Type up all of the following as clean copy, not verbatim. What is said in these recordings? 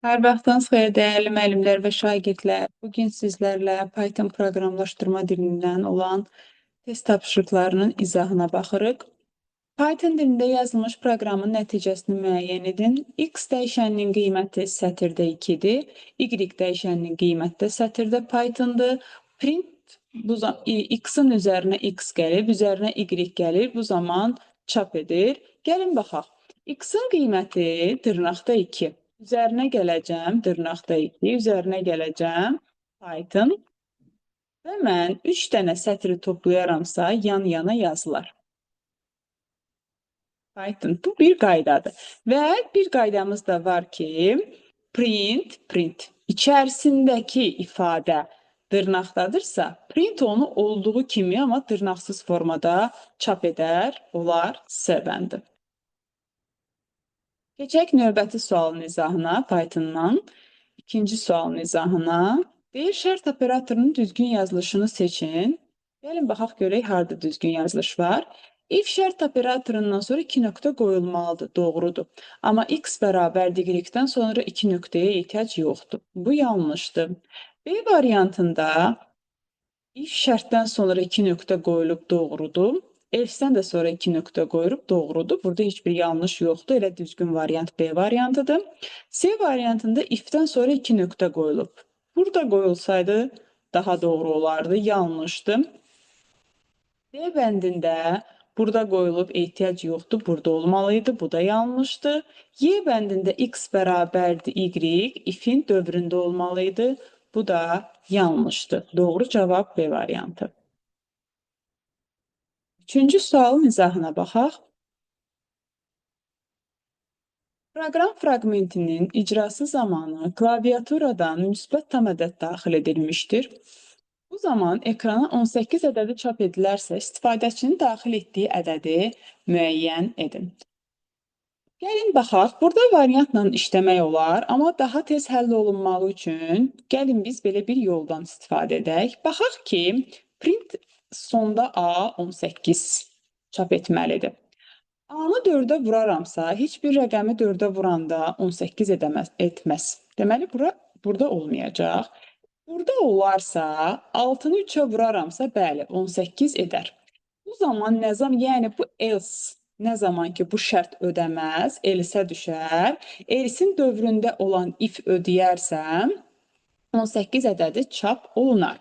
Hər vaxtınız xeyir, dəyərli müəllimlər və şagirdlər. Bu gün sizlərlə Python proqramlaşdırma dilindən olan test tapşırıqlarının izahına baxırıq. Python dilində yazılmış proqramın nəticəsini müəyyən edin. X dəyişəninin qiyməti sətirdə 2-dir. Y dəyişəninin qiyməti də sətirdə Pythondır. Print bu X-in üzərinə X gəlib, üzərinə Y gəlir. Bu zaman çap edir. Gəlin baxaq. X-in qiyməti dırnaqda 2. Üzərinə gələcəm, dırnaqda 2, üzərinə gələcəm Python və mən 3 dənə sətri toplayaramsa, yan-yana yazılar. Python, bu bir qaydadır. Və bir qaydamız da var ki, print, print içərisindəki ifadə dırnaqdadırsa, print onu olduğu kimi, amma dırnaqsız formada çap edər, olar S bəndi. Keçək növbəti sualın izahına Pythondan. İkinci sualın izahına. Deyir, şərt operatorunun düzgün yazılışını seçin. Gəlin baxaq görək harda düzgün yazılış var. If şərt operatorundan sonra 2 nöqtə qoyulmalıdır. Doğrudur. Amma x bərabərdir y-dən sonra 2 nöqtəyə ehtiyac yoxdur. Bu yanlışdır. B variantında if şərtdən sonra 2 nöqtə qoyulub doğrudur. Else-dən də sonra 2 nöqtə qoyulub doğrudur. Burada heç bir yanlış yoxdur. Elə düzgün variant B variantıdır. C variantında if-dən sonra 2 nöqtə qoyulub. Burada qoyulsaydı daha doğru olardı. Yanlışdır. D bəndində burada qoyulub, ehtiyac yoxdur. Burada olmalıydı. Bu da yanlışdır. Y bəndində x bərabərdir y, if-in dövründə olmalıydı. Bu da yanlışdır. Doğru cavab B variantı. Üçüncü sualın izahına baxaq. Proqram fraqmentinin icrası zamanı klaviaturadan müsbət tam ədəd daxil edilmişdir. Bu zaman ekrana 18 ədədi çap edilərsə, istifadəçinin daxil etdiyi ədədi müəyyən edin. Gəlin baxaq, burada variantla işləmək olar, amma daha tez həll olunmağı üçün gəlin biz belə bir yoldan istifadə edək. Baxaq ki, print sonda A 18 çap etməlidir. A-nı 4-ə vuraramsa, heç bir rəqəmi 4-ə vuranda 18 etməz. Deməli, burada olmayacaq. Burada olarsa, 6-nı 3-ə vuraramsa, bəli, 18 edər. Bu zaman nə zaman, yəni bu else nə zaman ki bu şərt ödəməz, else düşər. Else-in dövründə olan if ödəyərsə, 18 ədədi çap olunar.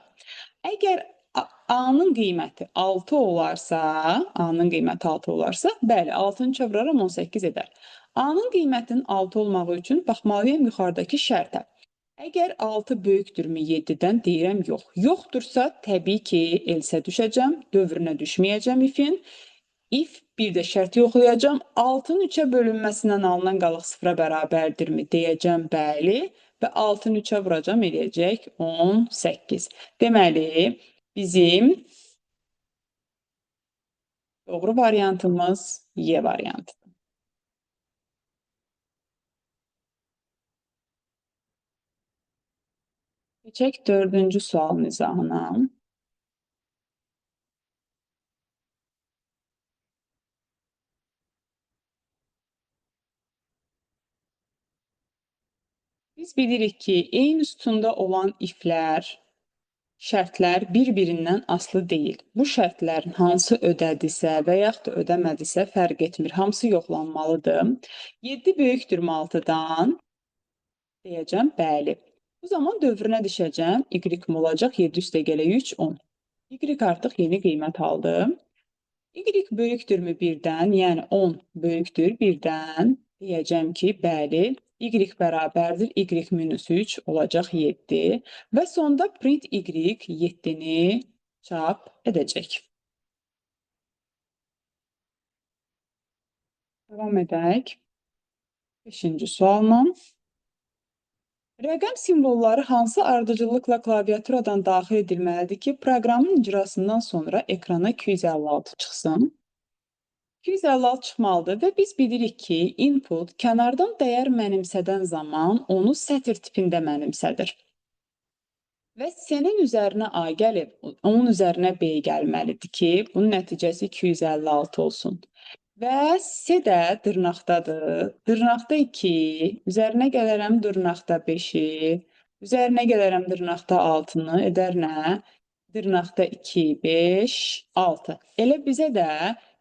Əgər A-nın qiyməti 6 olarsa, A-nın qiyməti 6 olarsa, bəli, 6-nı 3-ə vuraram 18 edər. A-nın qiymətinin 6 olmağı üçün baxmalıyam yuxarıdakı şərtə. Əgər 6 böyükdürmü 7-dən, deyirəm yox. Yoxdursa, təbii ki, else düşəcəm, dövrünə düşməyəcəm if-in. If bir də şərt yoxlayacağam. 6-nın 3-ə bölünməsindən alınan qalıq 0-a bərabərdirmi deyəcəm bəli və 6-nı 3-ə vuracam eləyəcək 18. Deməli, bizim doğru variantımız Y variantıdır. Keçək dördüncü sualın izahına. Biz bilirik ki, eyni sütunda olan iflər, şərtlər bir-birindən asılı deyil. Bu şərtlərin hansı ödədisə və yaxud da ödəmədisə fərq etmir. Hamısı yoxlanmalıdır. 7 böyükdürmü 6-dan? Deyəcəm, bəli. Bu zaman dövrünə düşəcəm. Y olacaq? 7 üstə gələ 3, 10. Y artıq yeni qiymət aldı. Y böyükdürmü 1-dən? Yəni 10 böyükdür 1-dən. Deyəcəm ki, bəli. Y bərabərdir Y minus 3 olacaq 7. Və sonda print Y 7-ni çap edəcək. Davam edək. 5-ci sualla. Rəqəm simvolları hansı ardıcıllıqla klaviaturadan daxil edilməlidir ki, proqramın icrasından sonra ekrana 256 çıxsın? 256 çıxmalıdır və biz bilirik ki, input kənardan dəyər mənimsədən zaman onu sətir tipində mənimsədir. Və C-nin üzərinə A gəlib, onun üzərinə B gəlməlidir ki, bunun nəticəsi 256 olsun. Və C də dırnaqdadır. Dırnaqda 2, üzərinə gələrəm dırnaqda 5-i, üzərinə gələrəm dırnaqda 6-nı, edər nə? Dırnaqda 2, 5, 6. Elə bizə də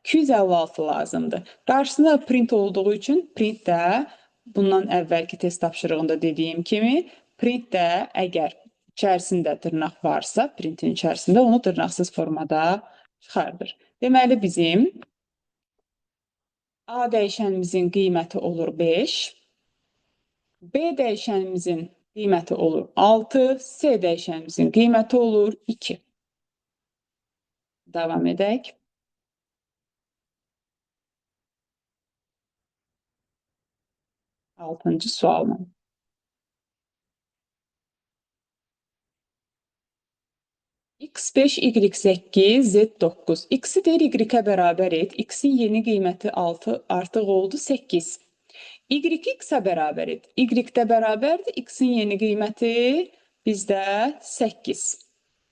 256 lazımdır. Qarşısında print olduğu üçün print də bundan əvvəlki test tapşırığında dediyim kimi print də əgər içərisində dırnaq varsa, printin içərisində onu dırnaqsız formada çıxardır. Deməli bizim A dəyişənimizin qiyməti olur 5, B dəyişənimizin qiyməti olur 6, C dəyişənimizin qiyməti olur 2. Davam edək. Altıncı sualla. X5, Y8, Z9. X-i deyir Y-ə bərabər et. X-in yeni qiyməti 6 artıq oldu 8. Y-i X-ə bərabər et. Y də bərabərdir. X-in yeni qiyməti bizdə 8.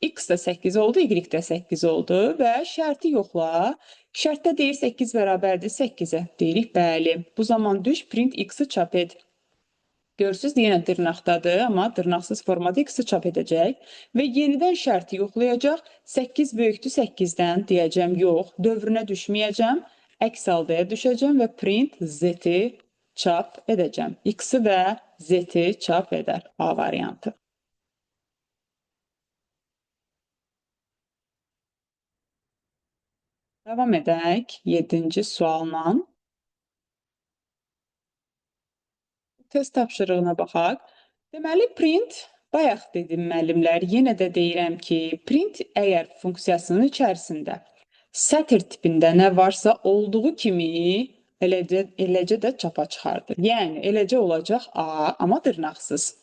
X də 8 oldu, Y də 8 oldu və şərti yoxla. Şərtdə deyir 8 bərabərdir 8-ə. Deyirik bəli. Bu zaman düş print X-i çap et. Görürsünüz, yenə dırnaqdadır, amma dırnaqsız formada X-i çap edəcək və yenidən şərti yoxlayacaq. 8 böyükdür 8-dən deyəcəm yox, dövrünə düşməyəcəm, əks haldaya düşəcəm və print Z-i çap edəcəm. X-i və Z-i çap edər A variantı. Davam edək 7-ci sualla. Test tapşırığına baxaq. Deməli, print, bayaq dedim müəllimlər, yenə də deyirəm ki, print əgər funksiyasının içərisində sətr tipində nə varsa olduğu kimi eləcə də çapa çıxardır. Yəni, eləcə olacaq A, amma dırnaqsız.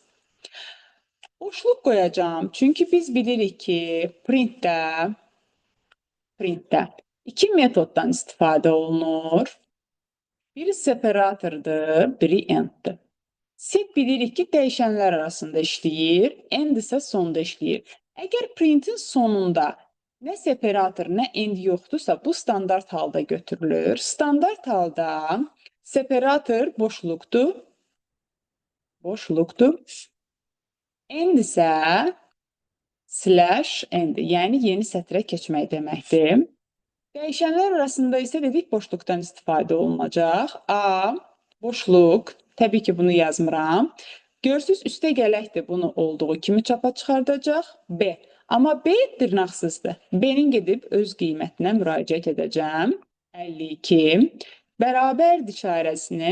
Boşluq qoyacağam. Çünki biz bilirik ki, printdə iki metoddan istifadə olunur. Biri separatordur, biri enddir. Set bilirik ki, dəyişənlər arasında işləyir, end isə sonda işləyir. Əgər printin sonunda nə separator, nə end yoxdursa, bu standart halda götürülür. Standart halda separator boşluqdur. Boşluqdur. End isə slash end, yəni yeni sətrə keçmək deməkdir. Dəyişənlər arasında isə dedik boşluqdan istifadə olunacaq. A, boşluq. Təbii ki, bunu yazmıram. Görürsünüz, üstə gələkdir bunu olduğu kimi çapa çıxardacaq. B. Amma B dırnaqsızdır. B-nin gedib öz qiymətinə müraciət edəcəm. 52. Bərabərdir işarəsini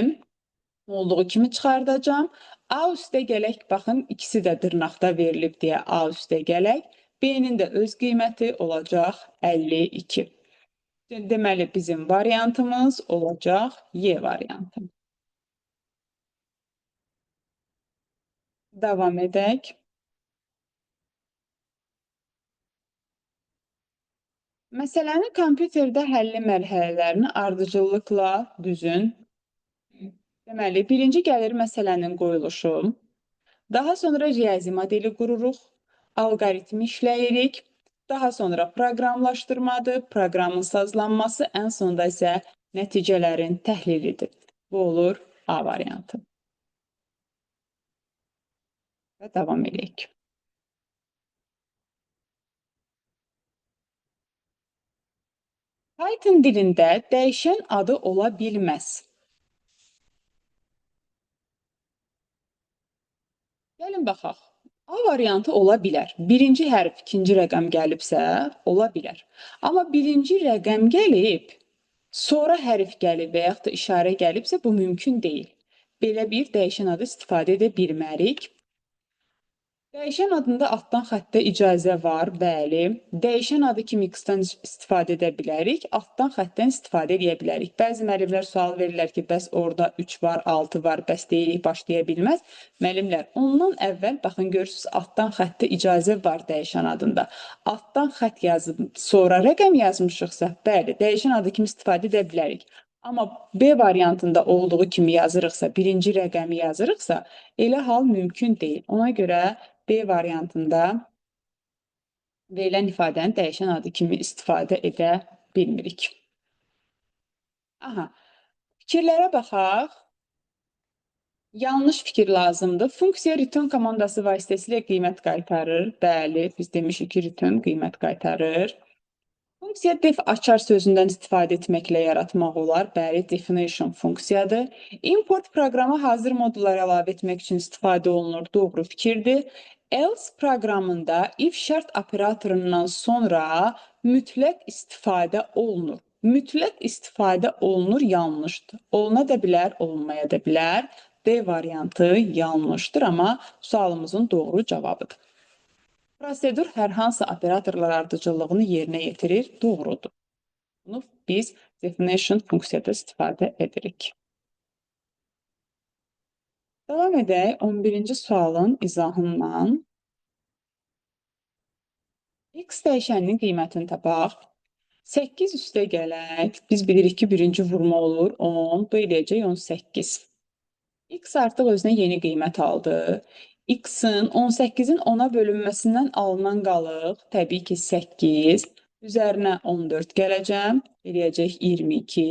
olduğu kimi çıxardacağam. A üstə gələk, baxın, ikisi də dırnaqda verilib deyə A üstə gələk. B-nin də öz qiyməti olacaq 52. Deməli, bizim variantımız olacaq Y variantı. Davam edək. Məsələnin kompüterdə həlli mərhələlərini ardıcıllıqla düzün. Deməli, birinci gəlir məsələnin qoyuluşu. Daha sonra riyazi modeli qururuq, alqoritmi işləyirik. Daha sonra proqramlaşdırmadır, proqramın sazlanması, ən sonda isə nəticələrin təhlilidir. Bu olur A variantı. Və davam eləyək. Python dilində dəyişən adı ola bilməz. Gəlin baxaq. A variantı ola bilər. Birinci hərf ikinci rəqəm gəlibsə, ola bilər. Amma birinci rəqəm gəlib, sonra hərf gəlib və yaxud da işarə gəlibsə, bu mümkün deyil. Belə bir dəyişən adı istifadə edə bilmərik. Dəyişən adında altdan xəttə icazə var, bəli. Dəyişən adı kimi x-dan istifadə edə bilərik, altdan xəttdən istifadə edə bilərik. Bəzi müəllimlər sual verirlər ki, bəs orada 3 var, 6 var, bəs deyirik, başlaya bilməz. Müəllimlər, ondan əvvəl, baxın, görürsünüz, altdan xəttə icazə var dəyişən adında. Altdan xətt yazıb, sonra rəqəm yazmışıqsa, bəli, dəyişən adı kimi istifadə edə bilərik. Amma B variantında olduğu kimi yazırıqsa, birinci rəqəmi yazırıqsa, elə hal mümkün deyil. Ona görə B variantında verilən ifadəni dəyişən adı kimi istifadə edə bilmirik. Aha. Fikirlərə baxaq. Yanlış fikir lazımdır. Funksiya return komandası vasitəsilə qiymət qaytarır. Bəli, biz demişik ki, return qiymət qaytarır. Funksiya def açar sözündən istifadə etməklə yaratmaq olar. Bəli, definition funksiyadır. Import proqrama hazır modullar əlavə etmək üçün istifadə olunur. Doğru fikirdir. Else proqramında if şərt operatorundan sonra mütləq istifadə olunur. Mütləq istifadə olunur yanlışdır. Oluna da bilər, olunmaya da bilər. D variantı yanlışdır, amma sualımızın doğru cavabıdır. Prosedur hər hansı operatorlar ardıcıllığını yerinə yetirir, doğrudur. Bunu biz definition funksiyada istifadə edirik. Davam edək 11-ci sualın izahından. X dəyişəninin qiymətini tapaq. 8 üstə gələk. Biz bilirik ki, birinci vurma olur 10, bu eləyəcək 18. X artıq özünə yeni qiymət aldı. X-in 18-in 10-a bölünməsindən alınan qalıq təbii ki 8. Üzərinə 14 gələcəm. Eləyəcək 22.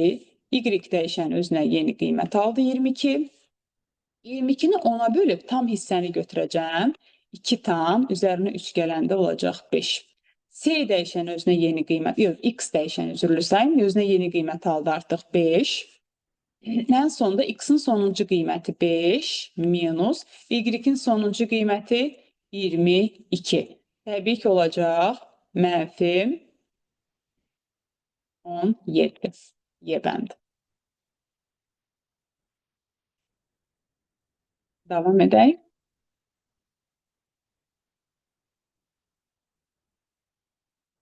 Y dəyişən özünə yeni qiymət aldı 22. 22-ni 10-a bölüb tam hissəni götürəcəm. 2 tam, üzərinə 3 gələndə olacaq 5. C dəyişən özünə yeni qiymət, yox, X dəyişən üzrlü sayım, özünə yeni qiymət aldı artıq 5. Ən sonda x-in sonuncu qiyməti 5 minus y-in sonuncu qiyməti 22. Təbii ki, olacaq mənfi 17. Y bəndi. Davam edək.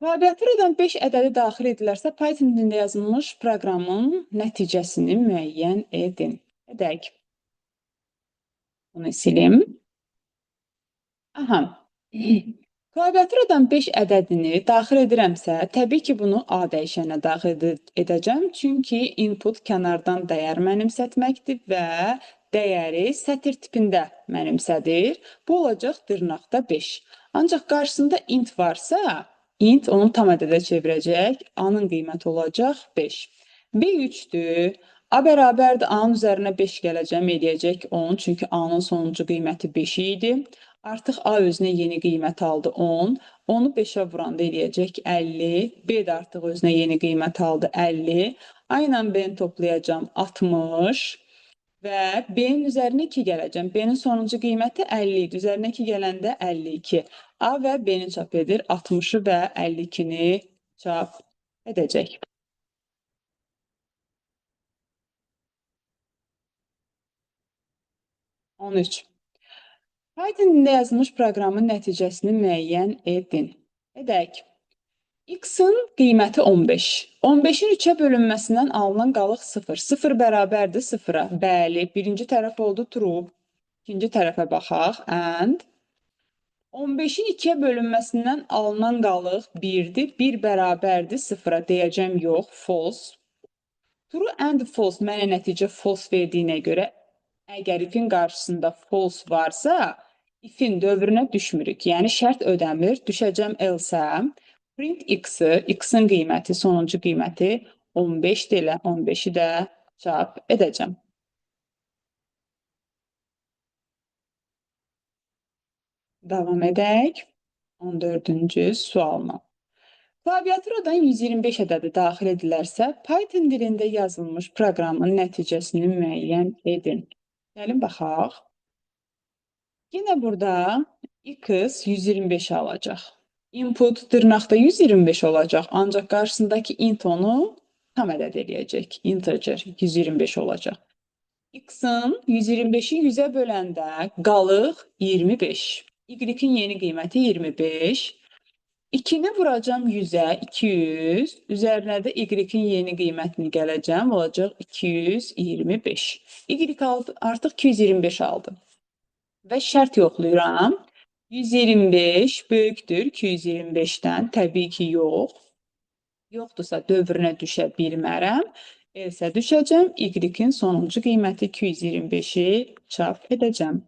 Klaviaturadan 5 ədədi daxil edilərsə, Python dilində yazılmış proqramın nəticəsini müəyyən edin. Edək. Bunu silim. Aha. Klaviaturadan 5 ədədini daxil edirəmsə, təbii ki, bunu A dəyişəninə daxil edəcəm. Çünki input kənardan dəyər mənimsətməkdir və dəyəri sətir tipində mənimsədir. Bu olacaq dırnaqda 5. Ancaq qarşısında int varsa, int onu tam ədədə çevirəcək. A-nın qiyməti olacaq 5. B 3-dür. A bərabərdir. A-nın üzərinə 5 gələcəm, eləyəcək 10. Çünki A-nın sonuncu qiyməti 5 idi. Artıq A özünə yeni qiymət aldı 10. 10-u 5-ə vuranda eləyəcək 50. B də artıq özünə yeni qiymət aldı 50. A ilə B-ni toplayacağam 60. Və B-nin üzərinə 2 gələcəm. B-nin sonuncu qiyməti 50 idi. Üzərinə 2 gələndə 52. A və B-ni çap edir. 60-ı və 52-ni çap edəcək. 13. Python dilində yazılmış proqramın nəticəsini müəyyən edin. Edək. X-in qiyməti 15. 15-in 3-ə bölünməsindən alınan qalıq 0. 0 bərabərdir 0-a. Bəli, birinci tərəf oldu true. İkinci tərəfə baxaq. And 15-in 2-yə bölünməsindən alınan qalıq 1-dir. 1 bərabərdir 0-a. Deyəcəm yox, false. True and false mənə nəticə false verdiyinə görə əgər ifin qarşısında false varsa, ifin dövrünə düşmürük. Yəni şərt ödəmir. Düşəcəm else-ə. Print x-i, x-in qiyməti, sonuncu qiyməti 15-dir elə 15-i də çap edəcəm. Davam edək. 14-cü sualla. Klaviaturadan 125 ədədi daxil edilərsə, Python dilində yazılmış proqramın nəticəsini müəyyən edin. Gəlin baxaq. Yenə burada x 125 alacaq. Input dırnaqda 125 olacaq, ancaq qarşısındakı int onu tam ədəd eləyəcək. Integer 125 olacaq. X-in 125-i 100-ə böləndə qalıq 25. Y-in yeni qiyməti 25. 2-ni vuracam 100-ə, 200. Üzərinə də Y-in yeni qiymətini gələcəm, olacaq 225. Y aldı, artıq 225 aldı. Və şərt yoxlayıram. 125 böyükdür 225-dən. Təbii ki, yox. Yoxdursa dövrünə düşə bilmərəm. Else düşəcəm. Y-in sonuncu qiyməti 225-i çap edəcəm.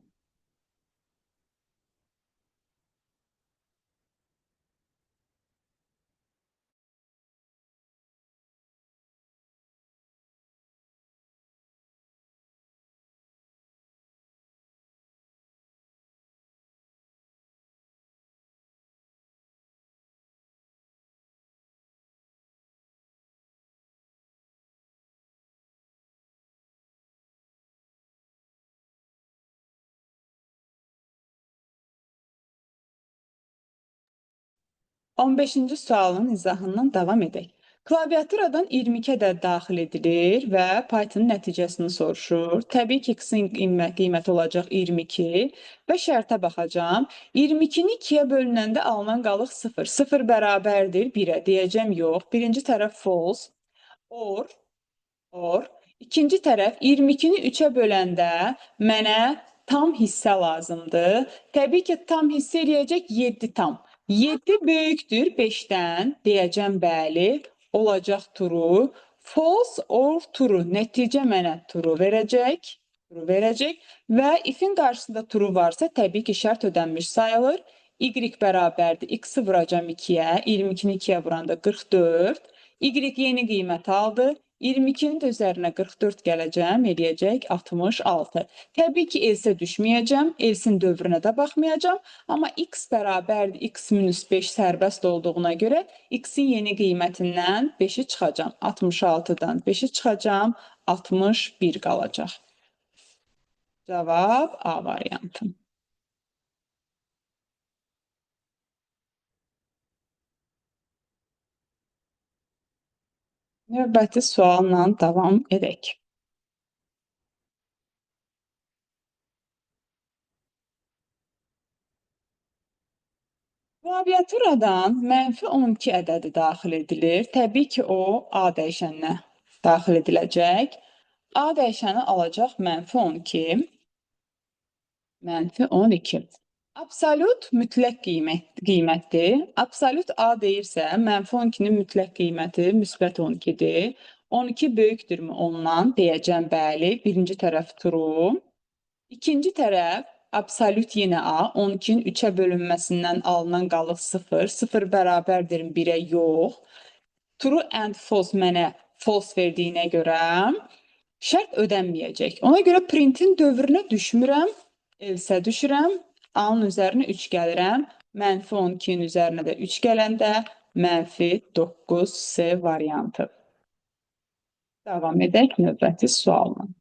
15-ci sualın izahından davam edək. Klaviaturadan 22 ədəd daxil edilir və Python nəticəsini soruşur. Təbii ki, x-in qiyməti olacaq 22 və şərtə baxacağam. 22-ni 2-yə bölünəndə alınan qalıq 0. 0 bərabərdir 1-ə. Deyəcəm yox. Birinci tərəf false. Or. İkinci tərəf 22-ni 3-ə böləndə mənə tam hissə lazımdır. Təbii ki, tam hissə eləyəcək 7 tam. 7 böyükdür 5-dən, deyəcəm bəli, olacaq true. False or true, nəticə mənə true verəcək. True verəcək və if-in qarşısında true varsa, təbii ki, şərt ödənmiş sayılır. Y bərabərdir, x-i vuracam 2-yə, 22-ni 2-yə vuranda 44. Y yeni qiymət aldı. 22-nin də üzərinə 44 gələcəm, eləyəcək 66. Təbii ki, else düşməyəcəm, else-in dövrünə də baxmayacağam. Amma x bərabərdir x minus 5 sərbəst olduğuna görə x-in yeni qiymətindən 5-i çıxacam. 66-dan 5-i çıxacam, 61 qalacaq. Cavab A variantı. Növbəti sualla davam edək. Klaviaturadan mənfi 12 ədədi daxil edilir. Təbii ki, o A dəyişəninə daxil ediləcək. A dəyişəni alacaq mənfi 12. Mənfi 12. Absolut mütləq qiymətdir. Absolut A deyirsə, mənfi 12-nin mütləq qiyməti müsbət 12-dir. 12 böyükdürmü ondan? Deyəcəm bəli. Birinci tərəf true. İkinci tərəf absolut yenə A. 12-nin 3-ə bölünməsindən alınan qalıq 0. 0 bərabərdir 1-ə yox. True and false mənə false verdiyinə görə şərt ödənməyəcək. Ona görə printin dövrünə düşmürəm. Else düşürəm. A-nın üzərinə 3 gəlirəm. Mənfi 12-nin üzərinə də 3 gələndə mənfi 9 C variantı. Davam edək növbəti sualla.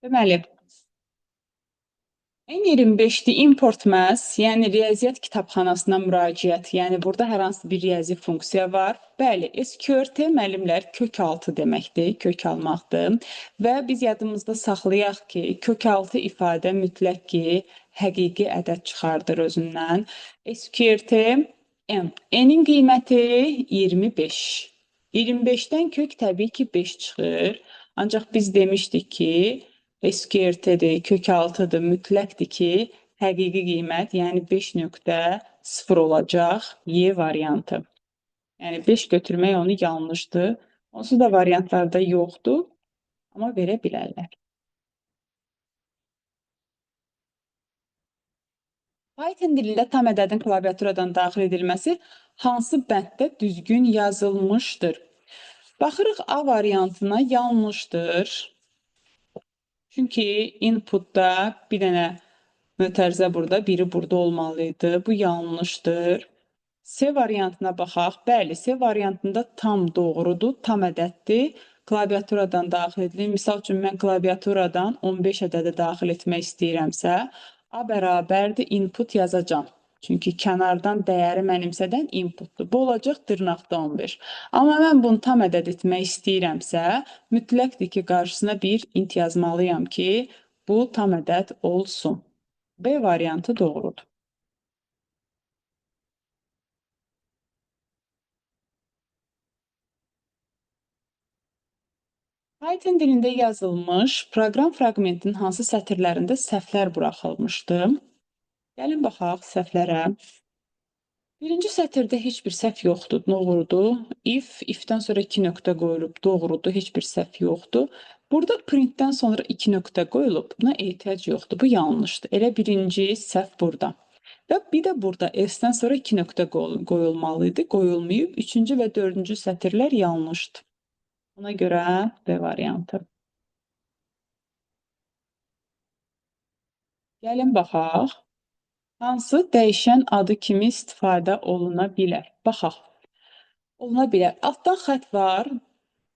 Deməli, N25-dir import məhz, yəni riyaziyyat kitabxanasına müraciət, yəni burada hər hansı bir riyazi funksiya var. Bəli, SQRT müəllimlər kök altı deməkdir, kök almaqdır və biz yadımızda saxlayaq ki, kök altı ifadə mütləq ki, həqiqi ədəd çıxardır özündən. SQRT N. N-in qiyməti 25. 25-dən kök təbii ki, 5 çıxır. Ancaq biz demişdik ki, SQRT-dir, kök altıdır, mütləqdir ki, həqiqi qiymət, yəni 5.0 olacaq Y variantı. Yəni 5 götürmək onu yanlışdır. Onsuz da variantlarda yoxdur, amma verə bilərlər. Python dilində tam ədədin klaviaturadan daxil edilməsi hansı bənddə düzgün yazılmışdır? Baxırıq A variantına, yanlışdır. Çünki inputda bir dənə mötərizə burada, biri burada olmalı idi. Bu yanlışdır. C variantına baxaq. Bəli, C variantında tam doğrudur, tam ədəddir. Klaviaturadan daxil edilir. Misal üçün, mən klaviaturadan 15 ədədi daxil etmək istəyirəmsə, A bərabərdir input yazacağam. Çünki kənardan dəyəri mənimsədən inputdur. Bu olacaq dırnaqda 15. Amma mən bunu tam ədəd etmək istəyirəmsə, mütləqdir ki, qarşısına bir int yazmalıyam ki, bu tam ədəd olsun. B variantı doğrudur. Python dilində yazılmış proqram fraqmentinin hansı sətirlərində səhvlər buraxılmışdı? Gəlin baxaq səhvlərə. Birinci sətirdə heç bir səhv yoxdur, doğrudur. If, if-dən sonra 2 nöqtə qoyulub, doğrudur, heç bir səhv yoxdur. Burada printdən sonra 2 nöqtə qoyulub, buna ehtiyac yoxdur, bu yanlışdır. Elə birinci səhv burada. Və bir də burada else-dən sonra 2 nöqtə qoyulmalı idi, qoyulmayıb. Üçüncü və dördüncü sətirlər yanlışdır. Ona görə B variantı. Gəlin baxaq. Hansı dəyişən adı kimi istifadə oluna bilər? Baxaq. Oluna bilər. Altdan xətt var.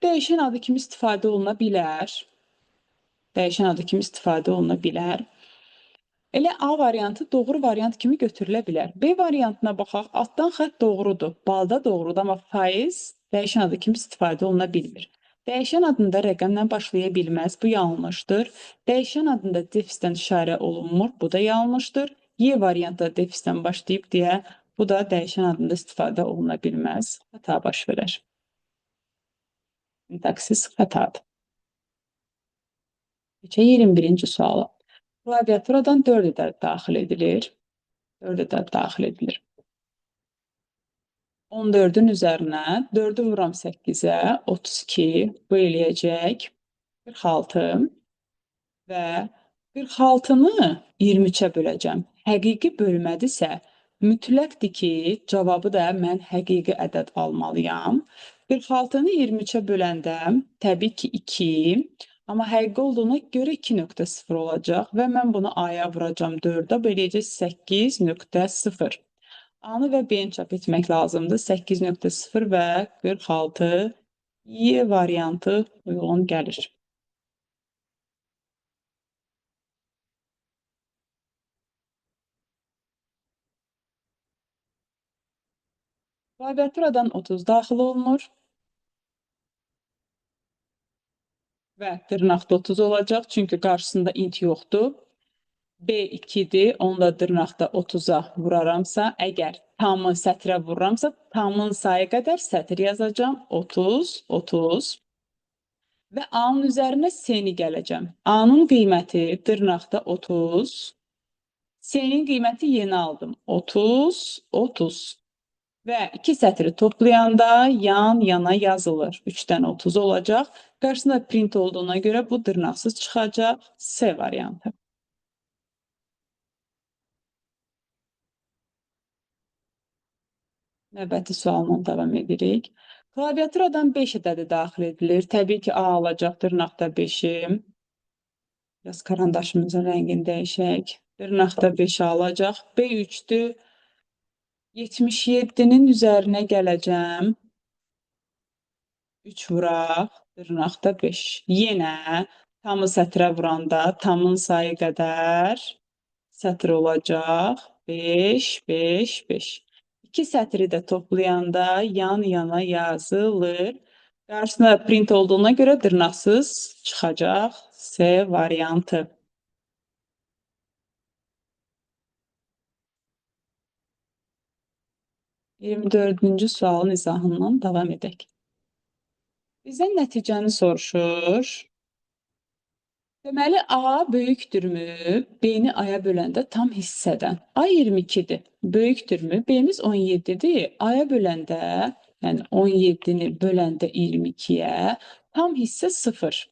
Dəyişən adı kimi istifadə oluna bilər. Dəyişən adı kimi istifadə oluna bilər. Elə A variantı doğru variant kimi götürülə bilər. B variantına baxaq. Altdan xətt doğrudur. Balda doğrudur, amma faiz dəyişən adı kimi istifadə oluna bilmir. Dəyişən adında rəqəmlə başlaya bilməz. Bu yanlışdır. Dəyişən adında defisdən işarə olunmur. Bu da yanlışdır. Y variantı da defisdən başlayıb deyə bu da dəyişən adında istifadə oluna bilməz. Xəta baş verər. Sintaksis xətadır. Keçək 21-ci suala. Klaviaturadan 4 ədəd daxil edilir. 4 ədəd daxil edilir. 14-ün üzərinə 4-ü vururam 8-ə, 32, bu eləyəcək 46 və 46-nı 23-ə böləcəm. Həqiqi bölmədirsə, mütləqdir ki, cavabı da mən həqiqi ədəd almalıyam. 46-nı 23-ə böləndə təbii ki 2, amma həqiqi olduğuna görə 2.0 olacaq və mən bunu A-ya vuracam 4-ə, bu eləyəcək 8.0. A-nı və B-ni çap etmək lazımdır. 8.0 və 46 Y variantı uyğun gəlir. Klaviaturadan 30 daxil olunur. Və dırnaqda 30 olacaq, çünki qarşısında int yoxdur. B2-dir, onu da dırnaqda 30-a vuraramsa, əgər tamı sətrə vururamsa, tamın sayı qədər sətr yazacağam. 30, 30. Və A-nın üzərinə C-ni gələcəm. A-nın qiyməti dırnaqda 30. C-nin qiyməti yeni aldım. 30, 30. Və iki sətri toplayanda yan yana yazılır. 3-dən 30 olacaq. Qarşısında print olduğuna görə bu dırnaqsız çıxacaq. C variantı. Növbəti sualla davam edirik. Klaviaturadan 5 ədədi daxil edilir. Təbii ki, A alacaq dırnaqda 5-i. Biraz karandaşımızın rəngini dəyişək. Dırnaqda 5 alacaq. B3-dür. 77-nin üzərinə gələcəm. 3 vuraq, dırnaqda 5. Yenə tamı sətrə vuranda tamın sayı qədər sətr olacaq. 5, 5, 5. İki sətri də toplayanda yan yana yazılır. Qarşısında print olduğuna görə dırnaqsız çıxacaq C variantı. 24-cü sualın izahından davam edək. Bizdən nəticəni soruşur. Deməli, A böyükdürmü? B-ni A-ya böləndə tam hissədən. A 22-dir. Böyükdürmü? B-miz 17-dir. A-ya böləndə, yəni 17-ni böləndə 22-yə, tam hissə 0.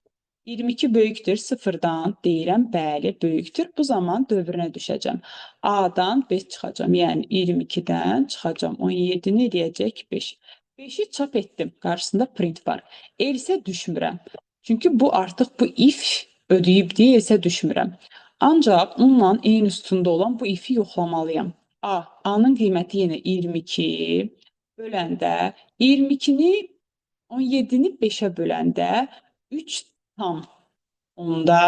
22 böyükdür 0-dan, deyirəm, bəli, böyükdür. Bu zaman dövrünə düşəcəm. A-dan 5 çıxacam, yəni 22-dən çıxacam. 17-ni eləyəcək 5. 5-i çap etdim. Qarşısında print var. Else düşmürəm. Çünki bu artıq bu if ödəyibdir, else düşmürəm. Ancaq onunla eyni sütunda olan bu ifi yoxlamalıyam. A, A-nın qiyməti yenə 22 böləndə 22-ni 17-ni 5-ə böləndə 3 tam onda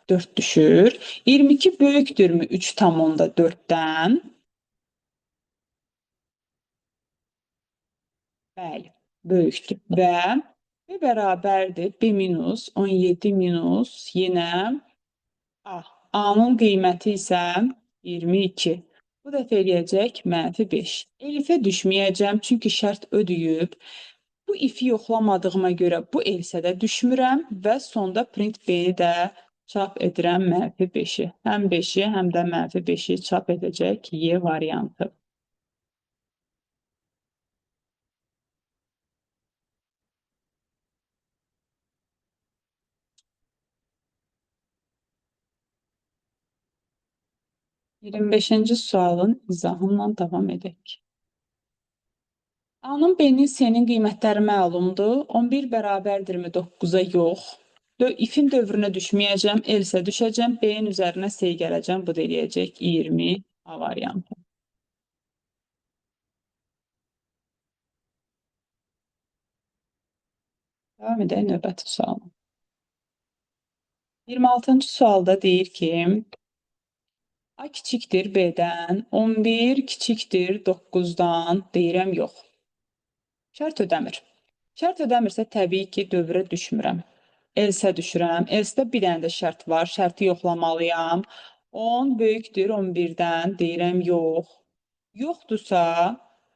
4 düşür. 22 böyükdürmü 3 tam onda 4-dən? Bəli, böyükdür. Və B bərabərdir B minus 17 minus yenə A. A-nın qiyməti isə 22. Bu dəfə eləyəcək mənfi 5. Elifə düşməyəcəm, çünki şərt ödəyib. Bu ifi yoxlamadığıma görə bu else-də düşmürəm və sonda print B-ni də çap edirəm mənfi 5-i. Həm 5-i, həm də mənfi 5-i çap edəcək Y variantı. 25-ci sualın izahından davam edək. A-nın, B-nin, C-nin qiymətləri məlumdur. 11 bərabərdirmi 9-a? Yox. Ifin dövrünə düşməyəcəm, else düşəcəm. B-nin üzərinə C gələcəm. Bu da eləyəcək 20 A variantı. Davam edək növbəti suala. 26-cı sualda deyir ki, A kiçikdir B-dən, 11 kiçikdir 9-dan, deyirəm yox. Şərt ödəmir. Şərt ödəmirsə təbii ki, dövrə düşmürəm. Else düşürəm. Else-də bir dənə də şərt var. Şərti yoxlamalıyam. 10 böyükdür 11-dən, deyirəm yox. Yoxdursa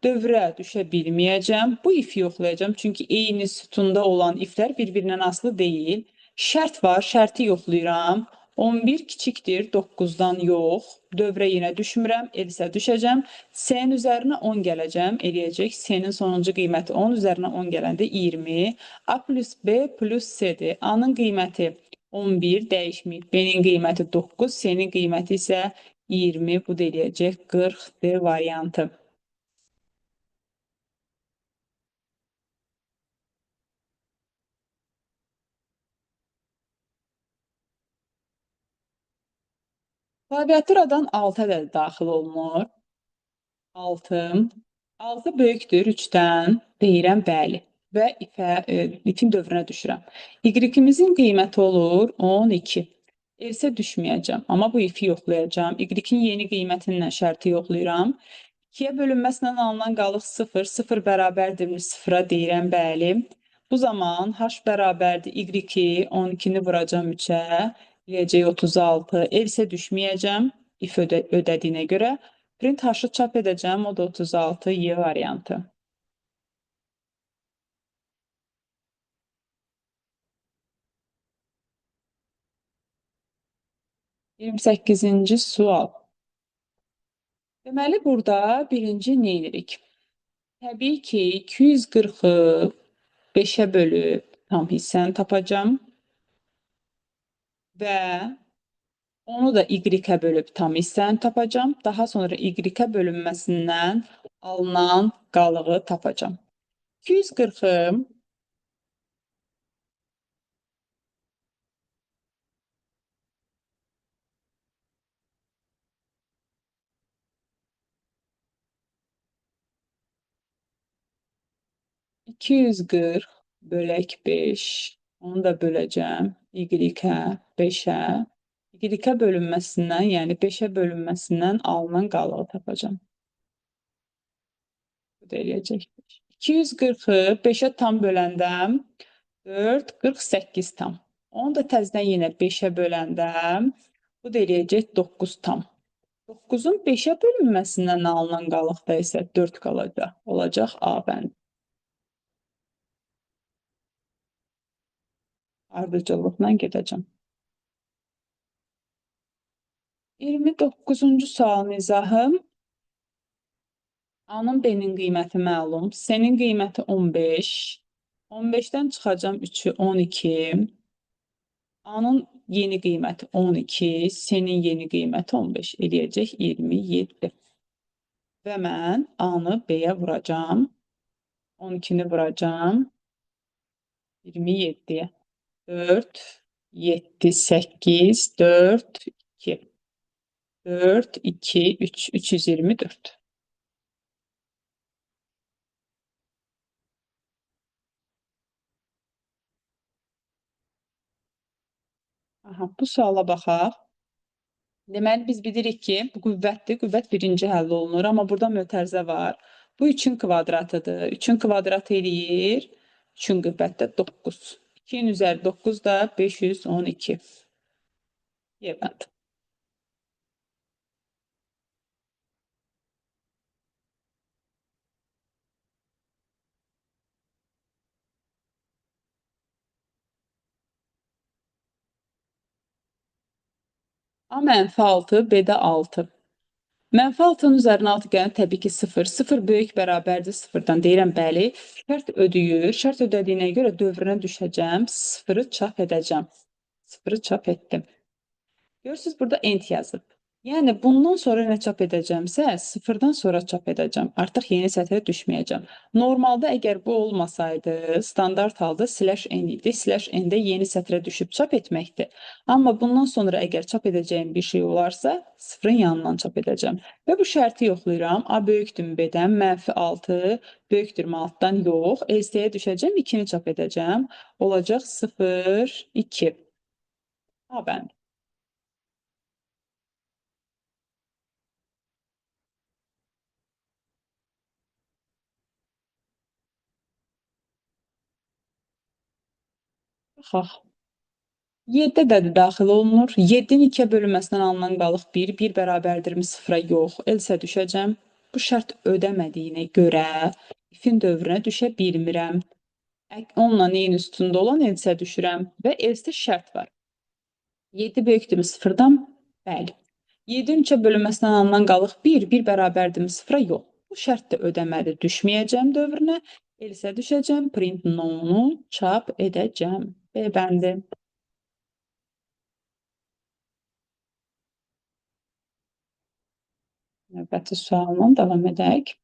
dövrə düşə bilməyəcəm. Bu ifi yoxlayacağam. Çünki eyni sütunda olan iflər bir-birindən asılı deyil. Şərt var, şərti yoxlayıram. 11 kiçikdir 9-dan yox. Dövrə yenə düşmürəm, else düşəcəm. C-nin üzərinə 10 gələcəm, eləyəcək. C-nin sonuncu qiyməti 10, üzərinə 10 gələndə 20. A plus B plus C-dir. A-nın qiyməti 11 dəyişməyib. B-nin qiyməti 9, C-nin qiyməti isə 20. Bu da eləyəcək 40 D variantı. Klaviaturadan 6 ədədi daxil olunur. 6. 6 böyükdür 3-dən, deyirəm bəli. Və ifin dövrünə düşürəm. Y-imizin qiyməti olur 12. Else düşməyəcəm, amma bu ifi yoxlayacağam. Y-in yeni qiymətinlə şərti yoxlayıram. 2-yə bölünməsindən alınan qalıq 0, 0 bərabərdir 0-a deyirəm bəli. Bu zaman h bərabərdir y-i, 12-ni vuracağam 3-ə. Eləyəcək 36. Else düşməyəcəm if ödədiyinə görə. Print h-ı çap edəcəm. O da 36 Y variantı. 28-ci sual. Deməli, burada birinci nə edirik? Təbii ki, 240-ı 5-ə bölüb tam hissəni tapacağam. Və onu da y-ə bölüb tam hissəni tapacağam. Daha sonra y-ə bölünməsindən alınan qalığı tapacağam. 240-ı 240 bölək 5, onu da böləcəm y-ə, 5-ə. Y-ə bölünməsindən, yəni 5-ə bölünməsindən alınan qalığı tapacağam. Bu da eləyəcək 5. 240-ı 5-ə tam böləndə 4, 48 tam. Onu da təzədən yenə 5-ə böləndə bu da eləyəcək 9 tam. 9-un 5-ə bölünməsindən alınan qalıqda isə 4 qalacaq. Olacaq A bəndi. Ardıcıllıqla gedəcəm. 29-cu sualın izahı. A-nın B-nin qiyməti məlum. C-nin qiyməti 15. 15-dən çıxacağam 3-ü 12. A-nın yeni qiyməti 12, C-nin yeni qiyməti 15 eləyəcək 27. Və mən A-nı B-yə vuracağam. 12-ni vuracağam. 27-yə. 4, 7, 8, 4, 2. 4, 2, 3, 324. Aha, bu suala baxaq. Deməli, biz bilirik ki, bu qüvvətdir. Qüvvət birinci həll olunur, amma burada mötərizə var. Bu 3-ün kvadratıdır. 3-ün kvadratı eləyir. 3-ün qüvvətdə 9. 2-nin üzəri 9 da 512. Y bəndi. A mənfi 6, B də 6. Mənfi 6-nın üzərinə 6 gələn təbii ki 0. 0 böyük bərabərdir 0-dan. Deyirəm, bəli. Şərt ödəyir. Şərt ödədiyinə görə dövrünə düşəcəm. 0-ı çap edəcəm. 0-ı çap etdim. Görürsünüz, burada ent yazıb. Yəni, bundan sonra nə çap edəcəmsə, sıfırdan sonra çap edəcəm. Artıq yeni sətrə düşməyəcəm. Normalda əgər bu olmasaydı, standart halda slash n idi. Slash n-də yeni sətrə düşüb çap etməkdir. Amma bundan sonra əgər çap edəcəyim bir şey olarsa, sıfırın yanından çap edəcəm. Və bu şərti yoxlayıram. A böyükdür B-dən, -6 böyükdür 6-dan yox. Else-yə düşəcəm, 2-ni çap edəcəm. Olacaq 0, 2. A bəndi. Baxaq. 7 ədədi daxil olunur. 7-nin 2-yə bölünməsindən alınan qalıq 1, 1 bərabərdirmi 0-a yox. Else düşəcəm. Bu şərt ödəmədiyinə görə ifin dövrünə düşə bilmirəm. Onunla eyni üstündə olan else düşürəm və else şərt var. 7 böyükdürmü 0-dan? Bəli. 7-nin 3-ə bölünməsindən alınan qalıq 1, 1 bərabərdirmi 0-a yox. Bu şərt də ödəmədi. Düşməyəcəm dövrünə. Else düşəcəm. Print no-nu çap edəcəm. B bəndi. Növbəti sualla davam edək.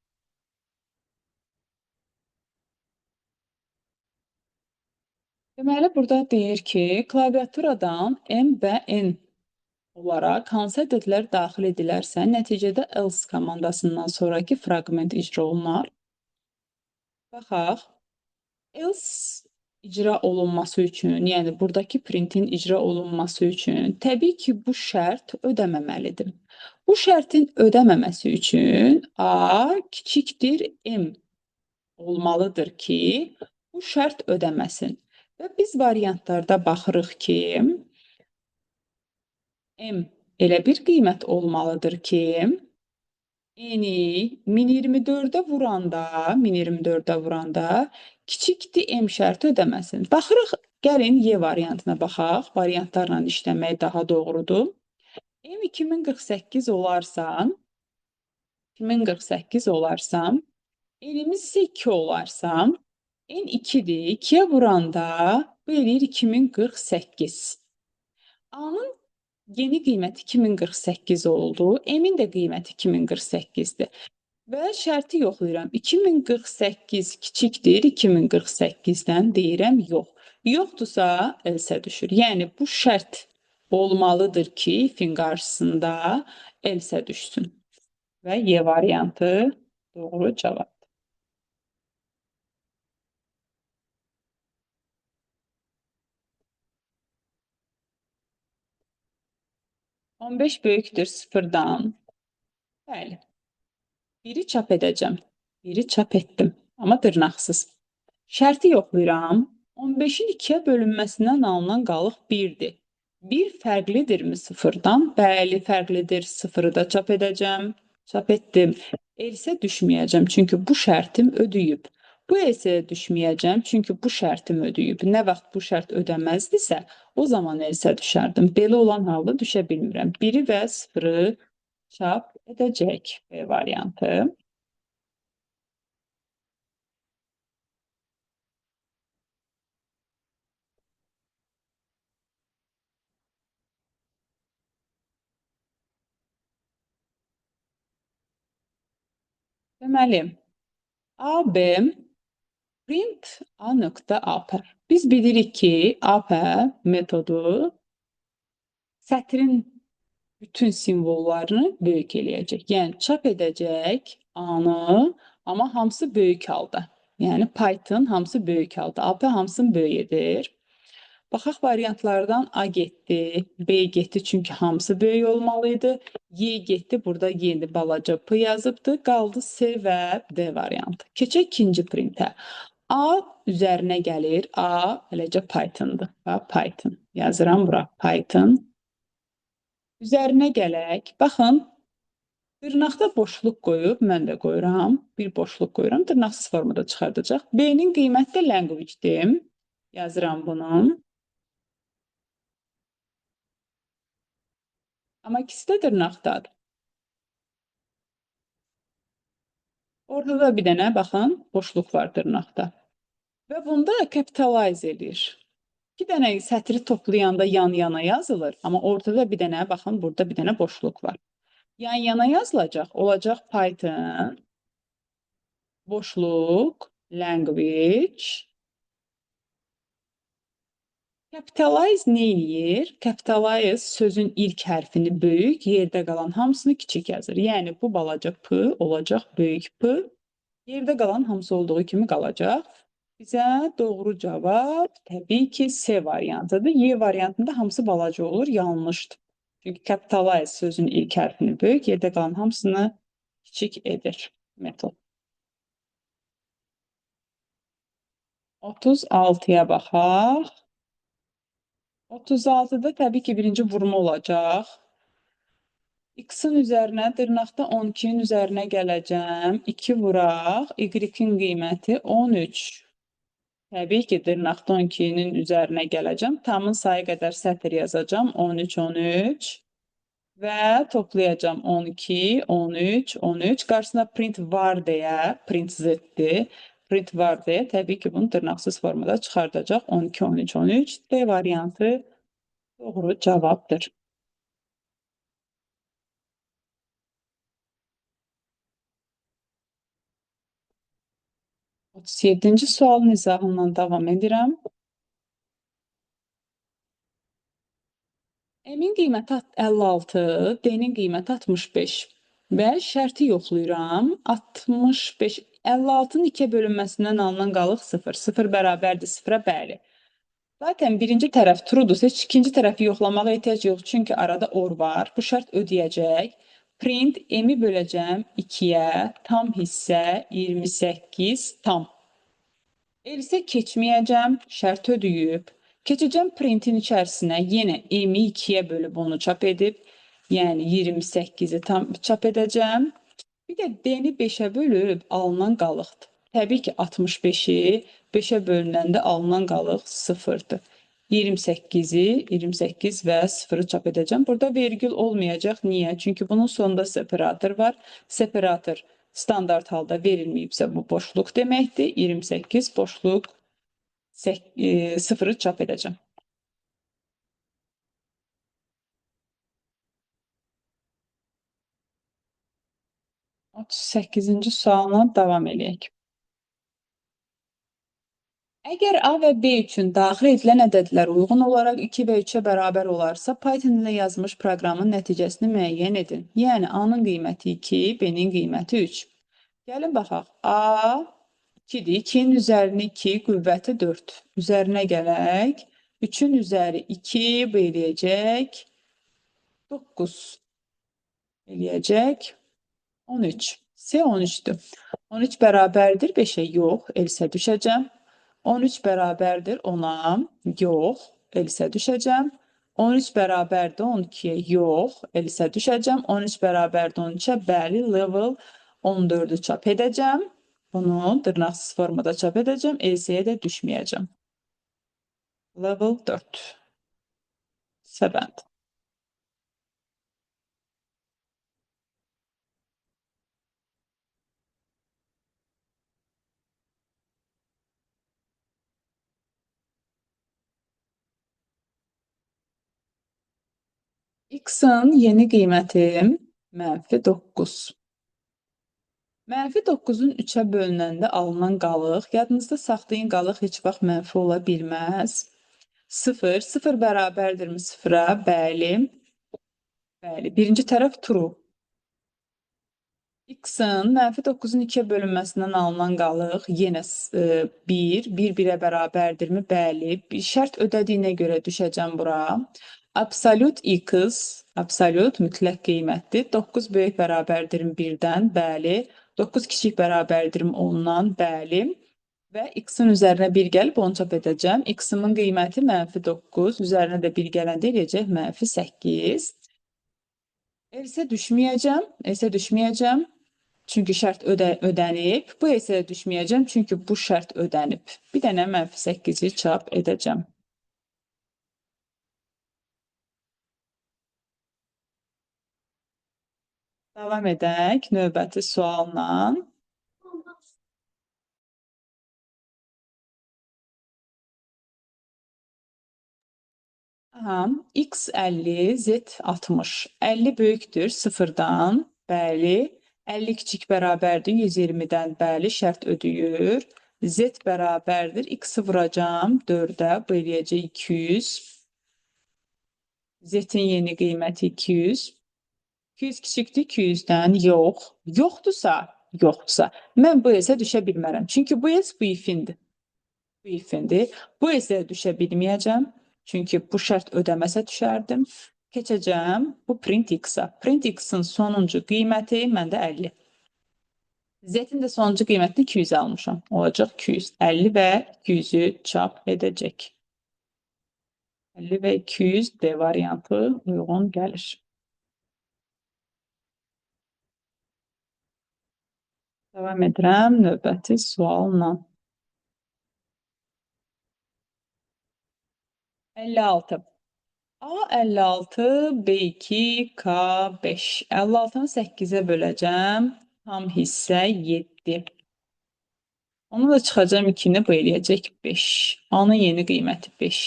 Deməli, burada deyir ki, klaviaturadan M və N olaraq hansı ədədlər daxil edilərsə, nəticədə else komandasından sonraki fraqment icra olunar. Baxaq. Else icra olunması üçün, yəni buradakı printin icra olunması üçün təbii ki, bu şərt ödəməməlidir. Bu şərtin ödəməməsi üçün A kiçikdir M olmalıdır ki, bu şərt ödəməsin. Və biz variantlarda baxırıq ki, M elə bir qiymət olmalıdır ki, N'i 1024-ə vuranda, 1024-ə vuranda kiçikdir M şərti ödəməsin. Baxırıq, gəlin Y variantına baxaq. Variantlarla işləmək daha doğrudur. M 2048 olarsa, 2048 olarsa, N'imiz isə 2 olarsa, N 2-dir. 2-yə vuranda bu eləyir 2048. A-nın yeni qiyməti 2048 oldu. M-in də qiyməti 2048-dir. Və şərti yoxlayıram. 2048 kiçikdir 2048-dən deyirəm yox. Yoxdursa else düşür. Yəni bu şərt olmalıdır ki, ifin qarşısında else düşsün. Və Y variantı doğru cavabdır. 15 böyükdür sıfırdan. Bəli. Biri çap edəcəm. Biri çap etdim. Amma dırnaqsız. Şərti yoxlayıram. 15-in 2-yə bölünməsindən alınan qalıq 1-dir. 1 fərqlidirmi sıfırdan? Bəli, fərqlidir. Sıfırı da çap edəcəm. Çap etdim. Else düşməyəcəm. Çünki bu şərtim ödəyib. Bu else düşməyəcəm. Çünki bu şərtim ödəyib. Nə vaxt bu şərt ödəməzdisə, o zaman else düşərdim. Belə olan halda düşə bilmirəm. 1-i və 0-ı çap edəcək. B variantı. Deməli, AB print A nöqtə AP. Biz bilirik ki, AP metodu sətrin bütün simvollarını böyük eləyəcək. Yəni, çap edəcək A-nı, amma hamısı böyük halda. Yəni, Python hamısı böyük halda. AP hamısını böyük edir. Baxaq variantlardan A getdi, B getdi çünki hamısı böyük olmalıydı. Y getdi, burada yeni balaca P yazıbdı. Qaldı C və D variantı. Keçək ikinci printə. A üzərinə gəlir. A eləcə Python'dır. Python. Yazıram bura Python. Üzərinə gələk. Baxın, dırnaqda boşluq qoyub, mən də qoyuram. Bir boşluq qoyuram, dırnaqsız formada çıxardacaq. B-nin qiyməti də language-dir. Yazıram bunu. Amma ikisi də dırnaqdadır. Ortada bir dənə, baxın, boşluq var dırnaqda. Və bunda capitalize eləyir. İki dənə sətri toplayanda yan-yana yazılır, amma ortada bir dənə, baxın, burada bir dənə boşluq var. Yan-yana yazılacaq, olacaq Python, boşluq, language. Capitalize nə eləyir? Capitalize sözün ilk hərfini böyük, yerdə qalan hamısını kiçik yazır. Yəni bu balaca p olacaq böyük P. Yerdə qalan hamısı olduğu kimi qalacaq. Bizə doğru cavab təbii ki C variantıdır. Y variantında hamısı balaca olur, yanlışdır. Çünki capitalize sözün ilk hərfini böyük, yerdə qalan hamısını kiçik edir metod. 36-ya baxaq. 36-da təbii ki birinci vurma olacaq. X-in üzərinə, dırnaqda 12-nin üzərinə gələcəm. 2 vuraq, Y-in qiyməti 13. Təbii ki, dırnaqda 12-nin üzərinə gələcəm. Tamın sayı qədər sətr yazacağam. 13, 13. Və toplayacağam 12, 13, 13. Qarşısında print var deyə, print z-dir. Print var deyə təbii ki, bunu dırnaqsız formada çıxardacaq. 12, 13, 13. D variantı doğru cavabdır. 37-ci sualın izahından davam edirəm. M-in qiyməti 56, D-nin qiyməti 65 və şərti yoxlayıram. 65, 56-nın 2-yə bölünməsindən alınan qalıq 0. 0 bərabərdir 0-a, bəli. Zaten birinci tərəf true'dursa, heç ikinci tərəfi yoxlamağa ehtiyac yox. Çünki arada or var. Bu şərt ödəyəcək. Print m-i böləcəm 2-yə, tam hissə 28 tam. Else keçməyəcəm, şərt ödəyib. Keçəcəm printin içərisinə, yenə m-i 2-yə bölüb onu çap edib, yəni 28-i tam çap edəcəm. Bir də d-ni 5-ə bölüb alınan qalıqdır. Təbii ki, 65-i 5-ə bölünəndə alınan qalıq 0-dır. 28-i, 28 və 0-ı çap edəcəm. Burada vergül olmayacaq. Niyə? Çünki bunun sonunda separator var. Separator standart halda verilməyibsə bu boşluq deməkdir. 28 boşluq 0-ı çap edəcəm. 38-ci sualla davam eləyək. Əgər A və B üçün daxil edilən ədədlər uyğun olaraq 2 və 3-ə bərabər olarsa, Python ilə yazılmış proqramın nəticəsini müəyyən edin. Yəni A-nın qiyməti 2, B-nin qiyməti 3. Gəlin baxaq. A 2-dir. 2-nin üzərini 2, qüvvəti 4. Üzərinə gələk. 3-ün üzəri 2, bu eləyəcək 9 eləyəcək 13. C 13-dür. 13 bərabərdir 5-ə, yox, else düşəcəm. 13 bərabərdir 10-a, yox, else düşəcəm. 13 bərabərdir 12-yə, yox, else düşəcəm. 13 bərabərdir 13-ə, bəli, level 14-ü çap edəcəm. Bunu dırnaqsız formada çap edəcəm, else-yə də düşməyəcəm. Level 4. Səbənd. X-in yeni qiyməti mənfi 9. Mənfi 9-un 3-ə bölünəndə alınan qalıq, yadınızda saxlayın, qalıq heç vaxt mənfi ola bilməz. 0, 0 bərabərdirmi 0-a? Bəli. Bəli, birinci tərəf true. X-in mənfi 9-un 2-yə bölünməsindən alınan qalıq yenə 1, 1 1-ə bərabərdirmi? Bəli. Bir şərt ödədiyinə görə düşəcəm bura. Absolut x, absolut mütləq qiymətdir. 9 böyük bərabərdir 1-dən, bəli. 9 kiçik bərabərdir 10-dan, bəli. Və x-in üzərinə 1 gəlib onu çap edəcəm. X-imin qiyməti mənfi 9, üzərinə də 1 gələndə eləyəcək mənfi 8. Else düşməyəcəm, else düşməyəcəm. Çünki şərt ödənib. Bu else düşməyəcəm, çünki bu şərt ödənib. Bir dənə mənfi 8-i çap edəcəm. Davam edək növbəti sualla. Aha, x 50, z 60. 50 böyükdür 0-dan, bəli. 50 kiçik bərabərdir 120-dən, bəli, şərt ödəyir. Z bərabərdir. X-i vuracağam 4-ə, bu eləyəcək 200. Z-in yeni qiyməti 200. 200 kiçikdir 200-dən, yox. Yoxdursa, yoxdursa, mən bu else düşə bilmərəm. Çünki bu else bu if-indir. Bu if-indir. Bu else düşə bilməyəcəm. Çünki bu şərt ödəməsə düşərdim. Keçəcəm bu print x-a. Print x-in sonuncu qiyməti məndə 50. Z-in də sonuncu qiymətini 200 almışam. Olacaq 250 və 200-ü çap edəcək. 50 və 200 D variantı uyğun gəlir. Davam edirəm növbəti sualla. 56. A 56, B2, K5. 56-nı 8-ə böləcəm. Tam hissə 7. Onu da çıxacağım 2-ni, bu eləyəcək 5. A-nın yeni qiyməti 5.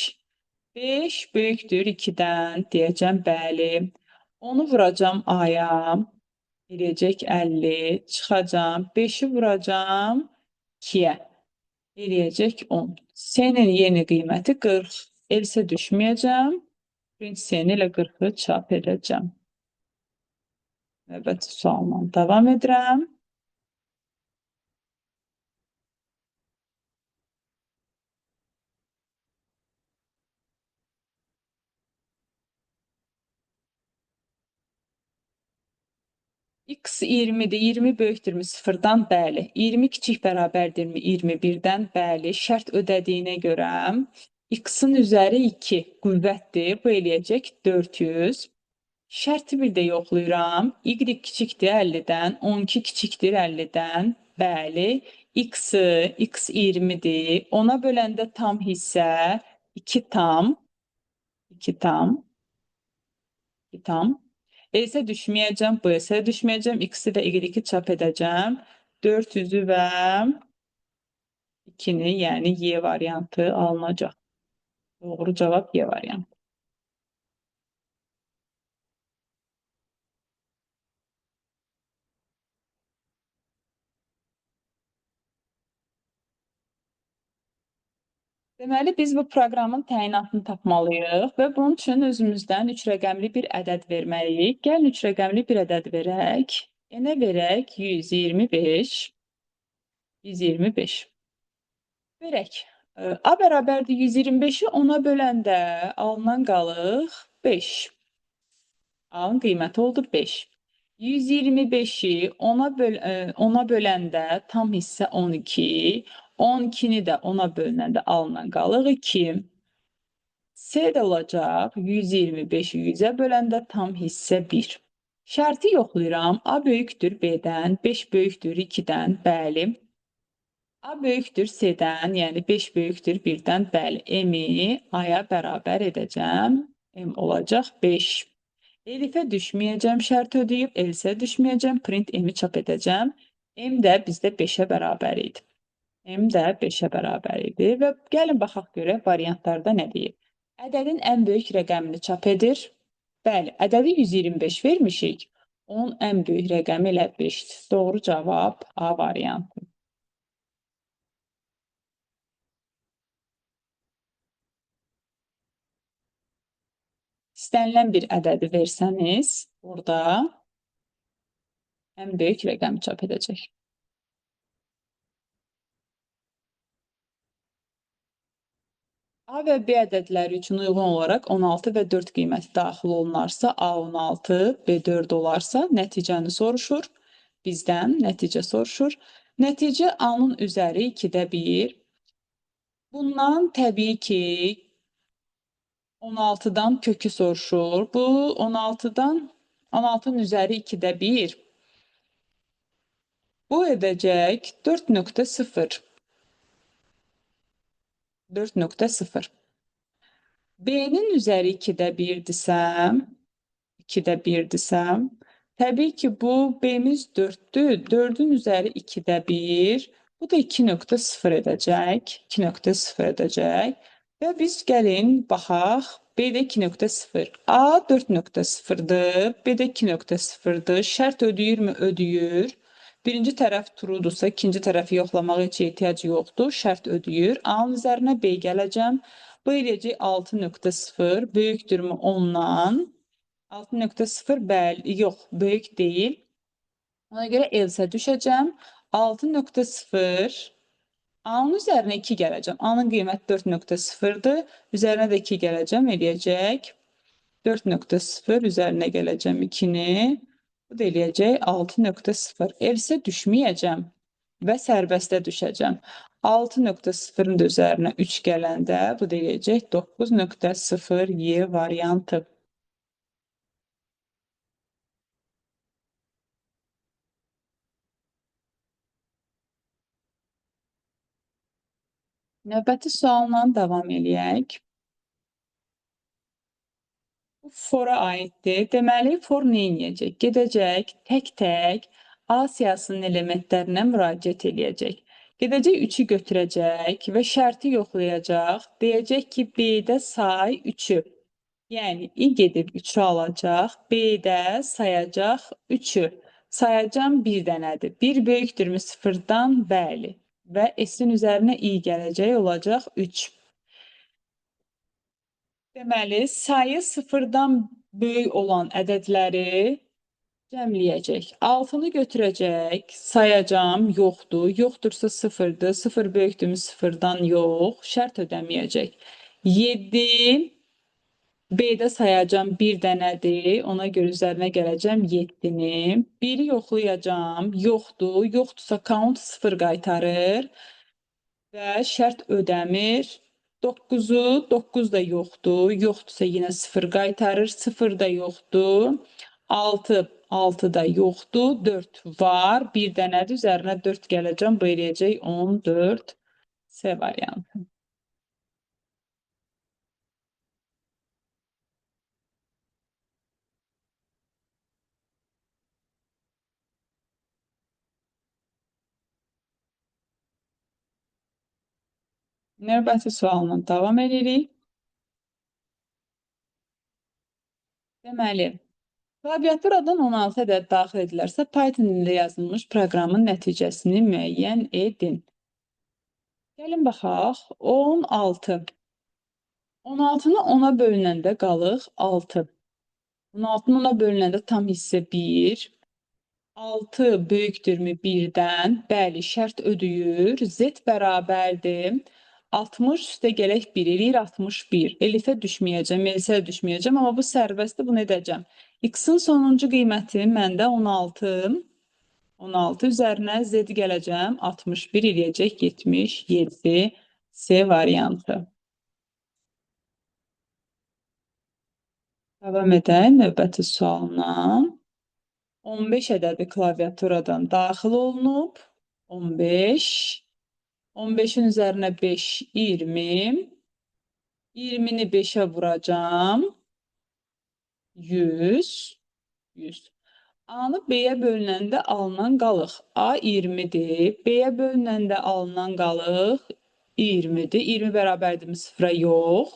5 böyükdür 2-dən, deyəcəm bəli. Onu vuracağam A-ya. Eləyəcək 50. Çıxacağam. 5-i vuracağam 2-yə. Eləyəcək 10. S-nin yeni qiyməti 40. Else düşməyəcəm. Print S-ni ilə 40-ı çap edəcəm. Növbəti sualla davam edirəm. X 20-dir. 20 böyükdürmü 0-dan? Bəli. 20 kiçik bərabərdirmi 21-dən? Bəli. Şərt ödədiyinə görə x-in üzəri 2 qüvvətdir. Bu eləyəcək 400. Şərti bir də yoxlayıram. Y kiçikdir 50-dən, 12 kiçikdir 50-dən. Bəli. X-i, x 20-dir. Ona böləndə tam hissə 2 tam, 2 tam, 2 tam. Else düşməyəcəm, bu else düşməyəcəm. X-i və Y-i çap edəcəm. 400-ü və 2-ni, yəni Y variantı alınacaq. Doğru cavab Y variantı. Deməli, biz bu proqramın təyinatını tapmalıyıq və bunun üçün özümüzdən 3 rəqəmli bir ədəd verməliyik. Gəlin 3 rəqəmli bir ədəd verək. N-ə verək 125. 125. Verək. A bərabərdir 125-i 10-a böləndə alınan qalıq 5. A-nın qiyməti oldu 5. 125-i 10-a böləndə tam hissə 12. 12-ni də 10-a bölünəndə alınan qalıq 2. C də olacaq 125-i 100-ə böləndə tam hissə 1. Şərti yoxlayıram. A böyükdür B-dən, 5 böyükdür 2-dən, bəli. A böyükdür C-dən, yəni 5 böyükdür 1-dən, bəli. M-i A-ya bərabər edəcəm. M olacaq 5. Elifə düşməyəcəm, şərt ödəyib, else düşməyəcəm, print M-i çap edəcəm. M də bizdə 5-ə bərabər idi. M də 5-ə bərabər idi və gəlin baxaq görək variantlarda nə deyir. Ədədin ən böyük rəqəmini çap edir. Bəli, ədədi 125 vermişik. Onun ən böyük rəqəmi elə 5-dir. Doğru cavab A variantı. İstənilən bir ədədi versəniz, burada ən böyük rəqəmi çap edəcək. A və B ədədləri üçün uyğun olaraq 16 və 4 qiyməti daxil olunarsa, A 16, B 4 olarsa, nəticəni soruşur. Bizdən nəticə soruşur. Nəticə A-nın üzəri 2-də 1. Bundan təbii ki, 16-dan kökü soruşur. Bu 16-dan 16-nın üzəri 2-də 1. Bu edəcək 4.0. 4.0. B-nin üzəri 2-də 1-dirsə, 2-də 1-dirsə, təbii ki, bu B-miz 4-dür. 4-ün üzəri 2-də 1. Bu da 2.0 edəcək. 2.0 edəcək. Və biz gəlin baxaq B də 2.0. A 4.0-dır, B də 2.0-dır. Şərt ödəyirmi? Ödəyir. Birinci tərəf truedursa, ikinci tərəfi yoxlamağa heç ehtiyac yoxdur. Şərt ödəyir. A-nın üzərinə B gələcəm. Bu eləyəcək 6.0 böyükdürmü 10-dan? 6.0 bəli, yox, böyük deyil. Ona görə else düşəcəm. 6.0 A-nın üzərinə 2 gələcəm. A-nın qiyməti 4.0-dır. Üzərinə də 2 gələcəm, eləyəcək. 4.0 üzərinə gələcəm 2-ni. Bu da eləyəcək 6.0. Else düşməyəcəm və sərbəstə düşəcəm. 6.0-ın da üzərinə 3 gələndə bu da eləyəcək 9.0 Y variantı. Növbəti sualla davam eləyək. Bu for'a aiddir. Deməli, for nə eləyəcək? Gedəcək tək-tək A siyahısının elementlərinə müraciət eləyəcək. Gedəcək 3-ü götürəcək və şərti yoxlayacaq. Deyəcək ki, B-də say 3-ü. Yəni, I gedib 3-ü alacaq. B-də sayacaq 3-ü. Sayacam bir dənədir. 1 böyükdürmü 0-dan? Bəli. Və S-in üzərinə I gələcək, olacaq 3. Deməli, sayı 0-dan böyük olan ədədləri cəmləyəcək. 6-nı götürəcək, sayacam, yoxdur. Yoxdursa 0-dır. 0 böyükdürmü 0-dan? Yox. Şərt ödəməyəcək. 7, B-də sayacam bir dənədir. Ona görə üzərinə gələcəm 7-ni. 1-i yoxlayacam, yoxdur. Yoxdursa count 0 qaytarır və şərt ödəmir. 9-u, 9 da yoxdur. Yoxdursa yenə 0 qaytarır. 0 da yoxdur. 6, 6 da yoxdur. 4 var. Bir dənədir. Üzərinə 4 gələcəm. Bu eləyəcək 14. C variantı. Növbəti sualla davam edirik. Deməli, klaviaturadan 16 ədəd daxil edilərsə, Python dilində yazılmış proqramın nəticəsini müəyyən edin. Gəlin baxaq. 16. 16-nı 10-a bölünəndə qalıq 6. 16-nı 10-a bölünəndə tam hissə 1. 6 böyükdürmü 1-dən? Bəli, şərt ödəyir. Z bərabərdir. 60 üstə gələk 1 eləyir 61. Elifə düşməyəcəm, elsə düşməyəcəm, amma bu sərbəstdir, bunu edəcəm. X-in sonuncu qiyməti məndə 16. 16 üzərinə Z gələcəm. 61 eləyəcək 77. C variantı. Davam edək növbəti sualla. 15 ədədi klaviaturadan daxil olunub. 15. 15-in üzərinə 5, 20. 20-ni 5-ə vuracam. 100. 100. A-nı B-yə bölünəndə alınan qalıq. A 20-dir. B-yə bölünəndə alınan qalıq 20-dir. 20 bərabərdirmi 0-a? Yox.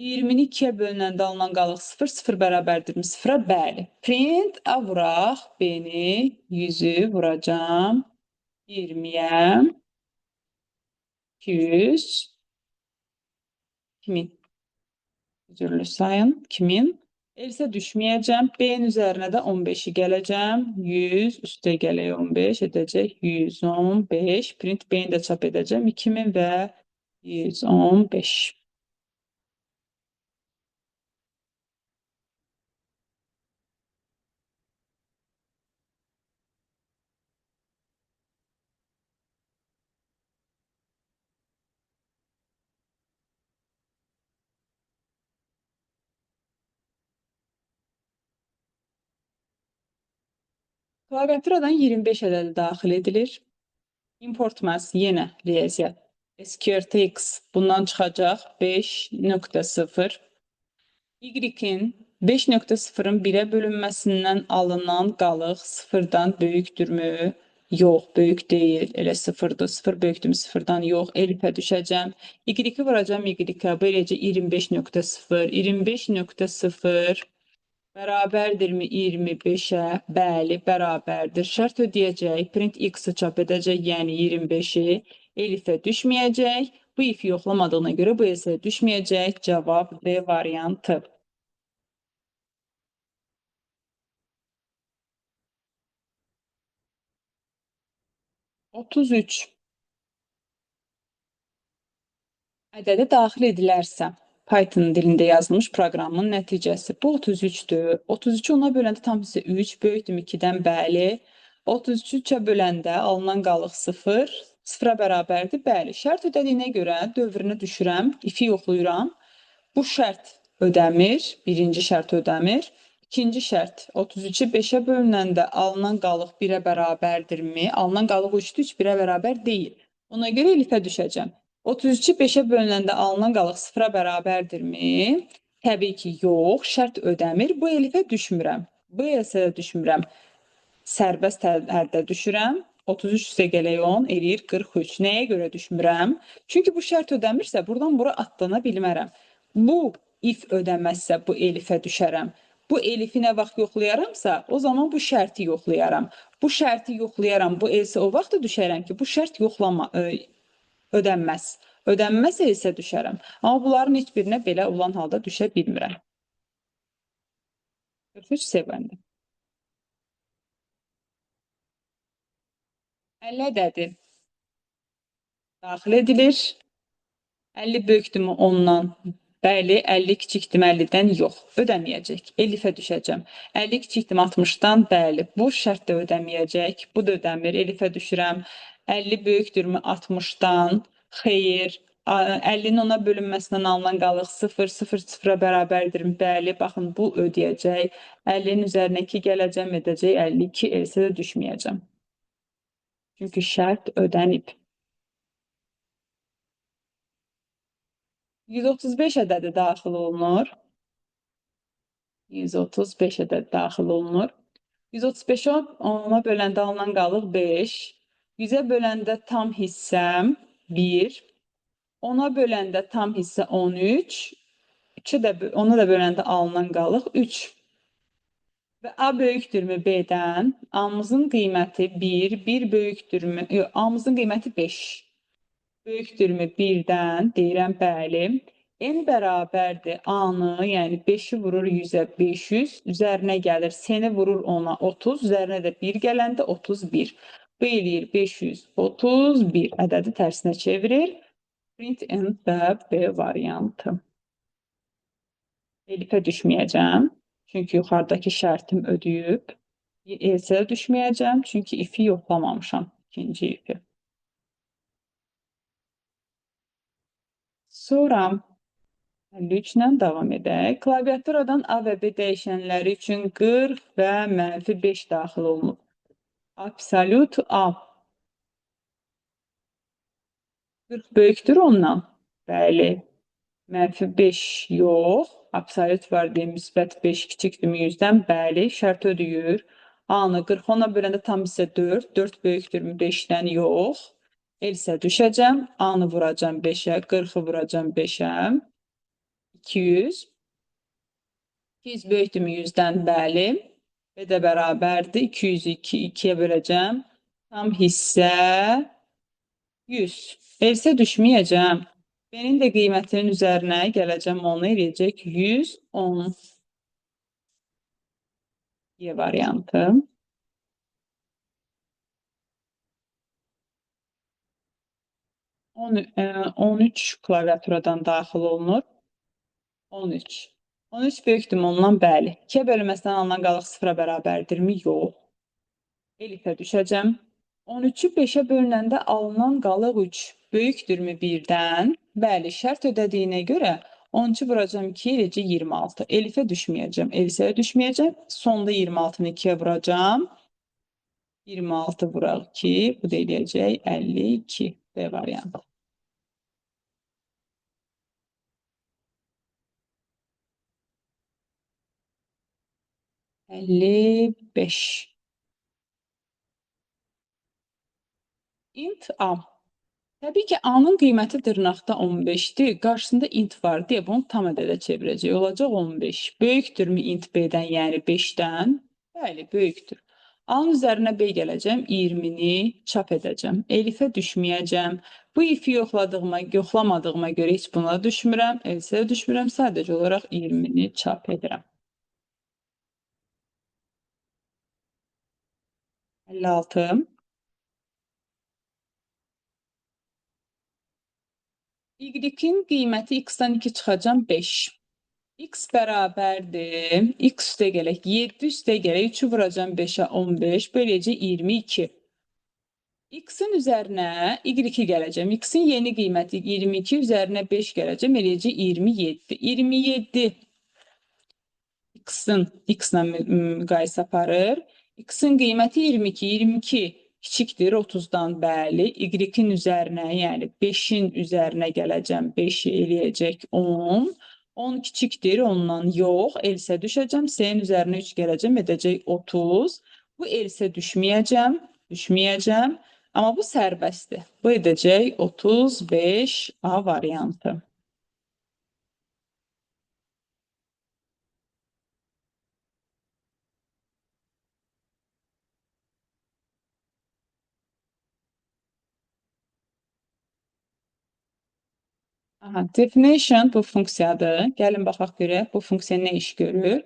20-ni 2-yə bölünəndə alınan qalıq 0. 0 bərabərdirmi 0-a? Bəli. Print A vuraq. B-ni 100-ü vuracam. 20-yə 200 2000. Üzürlü sayın. 2000. Else düşməyəcəm. B-nin üzərinə də 15-i gələcəm. 100 üstə gələk 15 edəcək 115. Print B-ni də çap edəcəm. 2000 və 115. Klaviaturadan 25 ədədi daxil edilir. Import mass yenə riyaziyyat. SQRTX bundan çıxacaq 5.0. Y-in 5.0-ın 1-ə bölünməsindən alınan qalıq 0-dan böyükdürmü? Yox, böyük deyil. Elə 0-dır. 0 böyükdürmü 0-dan? Yox. Elifə düşəcəm. Y-i vuracağam Y-ə. Beləcə 25.0. 25.0 bərabərdirmi 25-ə? Bəli, bərabərdir. Şərt ödəyəcək. Print X-i çap edəcək, yəni 25-i. Elifə düşməyəcək. Bu if yoxlamadığına görə bu else düşməyəcək. Cavab D variantı. 33 ədədi daxil edilərsə, Python dilində yazılmış proqramın nəticəsi. Bu 33-dür. 33-ü ona böləndə tam hissə 3, böyükdürmü 2-dən? Bəli. 33-ü 3-ə böləndə alınan qalıq 0, 0-a bərabərdir. Bəli. Şərt ödədiyinə görə dövrünü düşürəm, ifi yoxlayıram. Bu şərt ödəmir, birinci şərt ödəmir. İkinci şərt 33-ü 5-ə bölünəndə alınan qalıq 1-ə bərabərdirmi? Alınan qalıq 3-dür, 3 1-ə bərabər deyil. Ona görə elifə düşəcəm. 33-ü 5-ə bölünəndə alınan qalıq 0-a bərabərdirmi? Təbii ki, yox. Şərt ödəmir. Bu elifə düşmürəm. Bu else də düşmürəm. Sərbəst həddə düşürəm. 33 üstə gələk 10 eləyir 43. Nəyə görə düşmürəm? Çünki bu şərt ödəmirsə, buradan bura atlana bilmərəm. Bu if ödəməzsə, bu elifə düşərəm. Bu elifi nə vaxt yoxlayaramsa, o zaman bu şərti yoxlayaram. Bu şərti yoxlayaram, bu else o vaxt da düşərəm ki, bu şərt yoxlama, ödənməz. Ödənməzsə else düşərəm. Amma bunların heç birinə belə olan halda düşə bilmirəm. 43 sevəndi. 50 ədədi daxil edilir. 50 böyükdürmü 10-dan? Bəli, 50 kiçikdirmi 50-dən? Yox, ödəməyəcək. Elifə düşəcəm. 50 kiçikdirmi 60-dan? Bəli, bu şərt də ödəməyəcək. Bu da ödəmir. Elifə düşürəm. 50 böyükdürmü 60-dan? Xeyr. 50-nin ona bölünməsindən alınan qalıq 0, 0, 0-a bərabərdirmi? Bəli, baxın, bu ödəyəcək. 50-nin üzərinə 2 gələcəm, edəcək 52, else də düşməyəcəm. Çünki şərt ödənib. 135 ədədi daxil olunur. 135 ədədi daxil olunur. 135-i ona böləndə alınan qalıq 5. 100-ə böləndə tam hissəm 1. 10-a böləndə tam hissə 13. 3-ə də, ona da böləndə alınan qalıq 3. Və A böyükdürmü B-dən? A-mızın qiyməti 1, 1 böyükdürmü? Yox, A-mızın qiyməti 5. Böyükdürmü 1-dən? Deyirəm, bəli. N bərabərdir A-nı, yəni 5-i vurur 100-ə 500, üzərinə gəlir, S-ni vurur 10-a 30, üzərinə də 1 gələndə 31. Bu eləyir 531 ədədi tərsinə çevirir. Print N və B variantı. Elifə düşməyəcəm. Çünki yuxarıdakı şərtim ödəyib. Else düşməyəcəm. Çünki ifi yoxlamamışam. İkinci ifi. Sonra 53 ilə davam edək. Klaviaturadan A və B dəyişənləri üçün 40 və mənfi 5 daxil olunub. Absolut A. 40 böyükdür ondan. Bəli. Mənfi 5 yox. Absolut var deyə müsbət 5 kiçikdir 100-dən? Bəli. Şərt ödəyir. A-nı 40 ona böləndə tam hissə 4. 4 böyükdür 5-dən? Yox. Else düşəcəm. A-nı vuracam 5-ə, 40-ı vuracam 5-ə. 200. 200 böyükdürmü 100-dən? Bəli. B də bərabərdir. 200-ü 2-yə böləcəm. Tam hissə 100. Else düşməyəcəm. B-nin də qiymətinin üzərinə gələcəm, onu eləyəcək 110. Y variantı. On, 13 klaviaturadan daxil olunur. 13. 13 böyükdürmü ondan? Bəli. 2-yə bölünməsindən alınan qalıq 0-a bərabərdirmi? Yox. Elifə düşəcəm. 13-ü 5-ə bölünəndə alınan qalıq 3 böyükdürmü 1-dən? Bəli, şərt ödədiyinə görə 13-ü vuracam 2, eləcə 26. Elifə düşməyəcəm, Elifə düşməyəcəm. Sonda 26-nı 2-yə vuracam. 26 vuraq 2, bu da eləyəcək 52. B variantı. 55. Int A. Təbii ki, A-nın qiyməti dırnaqda 15-dir. Qarşısında int var deyə bunu tam ədədə çevirəcək. Olacaq 15. Böyükdürmü int B-dən, yəni 5-dən? Bəli, böyükdür. A-nın üzərinə B gələcəm, 20-ni çap edəcəm. Elifə düşməyəcəm. Bu ifi yoxlamadığıma görə heç buna düşmürəm. Else düşmürəm. Sadəcə olaraq 20-ni çap edirəm. 56. Y-in qiyməti x-dan 2 çıxacam 5. X bərabərdir. X üstə gələk 7 üstə gələk 3-ü vuracam 5-ə 15. Beləcə 22. X-in üzərinə Y-i gələcəm. X-in yeni qiyməti 22 üzərinə 5 gələcəm. Eləyəcək 27. 27 X-in X-la müqayisə aparır. X-in qiyməti 22. 22 kiçikdir 30-dan, bəli. Y-in üzərinə, yəni 5-in üzərinə gələcəm. 5-i eləyəcək 10. 10 kiçikdir, ondan yox. Else düşəcəm. S-in üzərinə 3 gələcəm, edəcək 30. Bu else düşməyəcəm, düşməyəcəm. Amma bu sərbəstdir. Bu edəcək 35 A variantı. Aha, definition bu funksiyadır. Gəlin baxaq görək bu funksiya nə iş görür.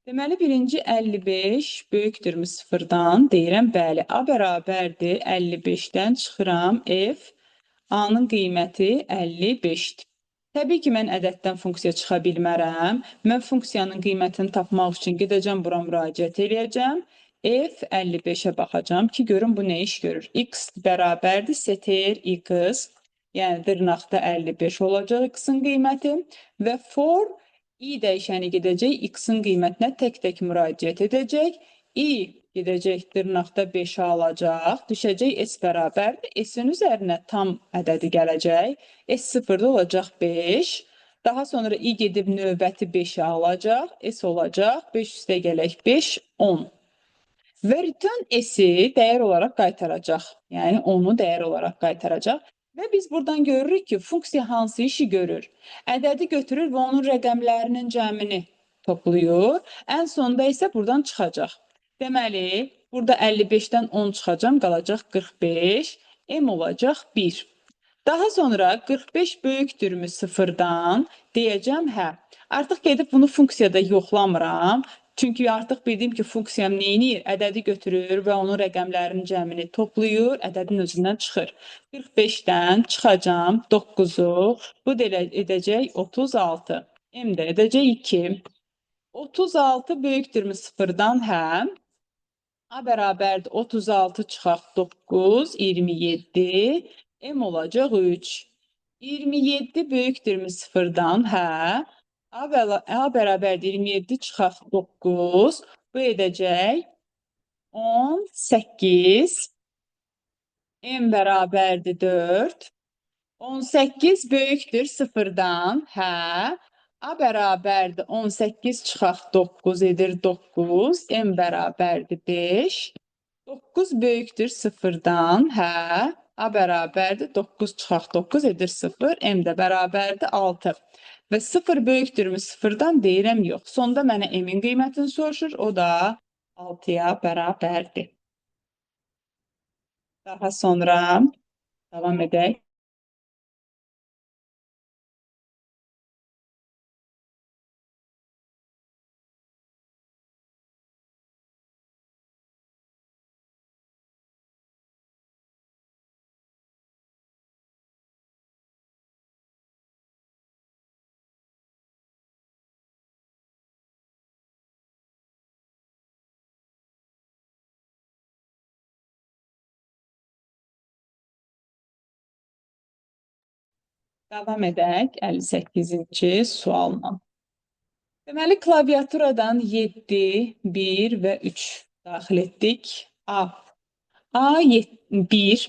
Deməli, birinci 55 böyükdürmü sıfırdan? Deyirəm, bəli. A bərabərdir 55-dən çıxıram F. A-nın qiyməti 55-dir. Təbii ki, mən ədəddən funksiya çıxa bilmərəm. Mən funksiyanın qiymətini tapmaq üçün gedəcəm bura müraciət eləyəcəm. F 55-ə baxacağam ki, görüm bu nə iş görür. X bərabərdir str x. Yəni dırnaqda 55 olacaq x-in qiyməti və for i dəyişəni gedəcək x-in qiymətinə tək-tək müraciət edəcək. I gedəcək dırnaqda 5-i alacaq, düşəcək s bərabərdir. S-in üzərinə tam ədədi gələcək. S 0-da olacaq 5. Daha sonra i gedib növbəti 5-i alacaq, s olacaq 5 üstə gələk 5, 10. Və return s-i dəyər olaraq qaytaracaq. Yəni 10-u dəyər olaraq qaytaracaq. Və biz buradan görürük ki, funksiya hansı işi görür? Ədədi götürür və onun rəqəmlərinin cəmini toplayır. Ən sonda isə buradan çıxacaq. Deməli, burada 55-dən 10 çıxacam, qalacaq 45. M olacaq 1. Daha sonra 45 böyükdürmü sıfırdan? Deyəcəm, hə. Artıq gedib bunu funksiyada yoxlamıram. Çünki artıq bildim ki, funksiyam nə edir? Ədədi götürür və onun rəqəmlərinin cəmini toplayır, ədədin özündən çıxır. 45-dən çıxacam 9-u. Bu da edəcək 36. M də edəcək 2. 36 böyükdürmü sıfırdan? Hə. A bərabərdir 36 çıxaq 9, 27. M olacaq 3. 27 böyükdürmü sıfırdan? Hə. A bərabərdir 27 çıxaq 9. Bu edəcək 18. M bərabərdir 4. 18 böyükdür sıfırdan. Hə. A bərabərdir 18 çıxaq 9 edir 9. M bərabərdir 5. 9 böyükdür sıfırdan. Hə. A bərabərdir 9 çıxaq 9 edir 0. M də bərabərdir 6. Və 0 böyükdürmü sıfırdan deyirəm yox. Sonda mənə M-in qiymətini soruşur. O da 6-ya bərabərdir. Daha sonra davam edək. Davam edək 58-ci sualla. Deməli, klaviaturadan 7, 1 və 3 daxil etdik. A. A 1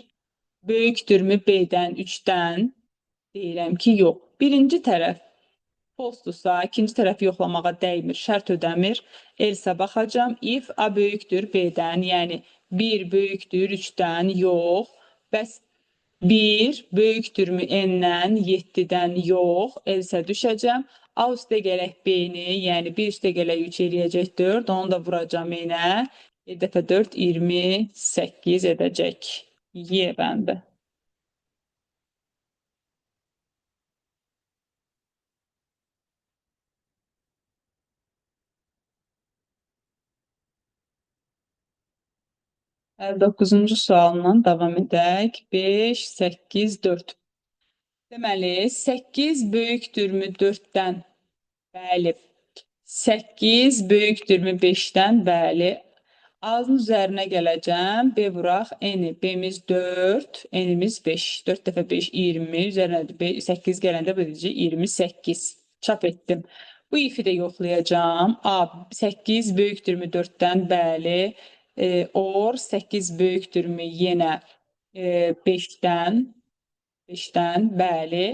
böyükdürmü B-dən, 3-dən? Deyirəm ki, yox. Birinci tərəf false-dursa, ikinci tərəf yoxlamağa dəymir, şərt ödəmir. Else baxacağam. If A böyükdür B-dən, yəni 1 böyükdür 3-dən, yox. Bəs 1 böyükdürmü n-dən, 7-dən yox, else düşəcəm. A üstə gələk B-ni, yəni 1 üstə gələk 3 eləyəcək 4, onu da vuracam n-ə. 7 dəfə 4, 28 edəcək. Y bəndi. 59-cu sualla davam edək. 5, 8, 4. Deməli, 8 böyükdürmü 4-dən? Bəli. 8 böyükdürmü 5-dən? Bəli. A-nın üzərinə gələcəm. B vuraq N-i. B-miz 4, N-imiz 5. 4 dəfə 5, 20. Üzərinə 8 gələndə bu edəcək 28. Çap etdim. Bu ifi də yoxlayacağam. A, 8 böyükdürmü 4-dən? Bəli. Or 8 böyükdürmü yenə 5-dən? 5-dən, bəli.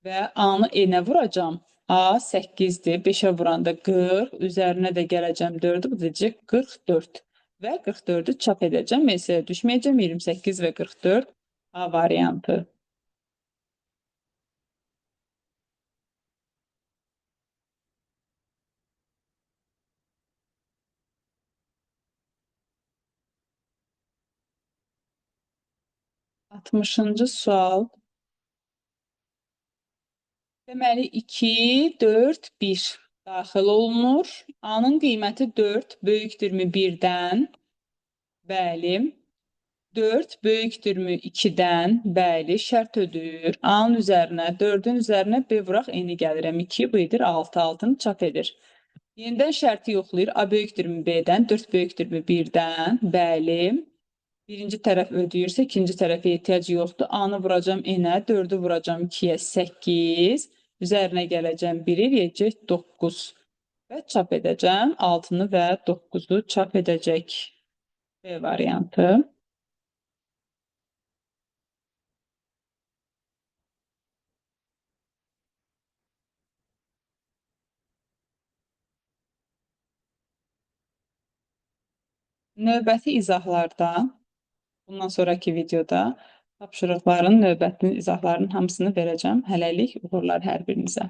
Və A-nı N-ə vuracağam. A 8-dir. 5-ə vuranda 40. Üzərinə də gələcəm 4-ü. Bu deyəcək 44. Və 44-ü çap edəcəm. Məsələ düşməyəcəm. 28 və 44 A variantı. Altmışıncı sual. Deməli, 2, 4, 1 daxil olunur. A-nın qiyməti 4 böyükdürmü 1-dən? Bəli. 4 böyükdürmü 2-dən? Bəli, şərt ödəyir. A-nın üzərinə, 4-ün üzərinə B vuraq N-i gəlirəm. 2, bu edir 6, 6-nı çap edir. Yenidən şərti yoxlayır. A böyükdürmü B-dən, 4 böyükdürmü 1-dən? Bəli. Birinci tərəf ödəyirsə, ikinci tərəfə ehtiyac yoxdur. A-nı vuracam N-ə, 4-ü vuracam 2-yə, 8. Üzərinə gələcəm 1 eləyəcək 9. Və çap edəcəm. 6-nı və 9-u çap edəcək. B variantı. Növbəti izahlarda, bundan sonraki videoda tapşırıqların, növbəti izahların hamısını verəcəm. Hələlik uğurlar hər birinizə.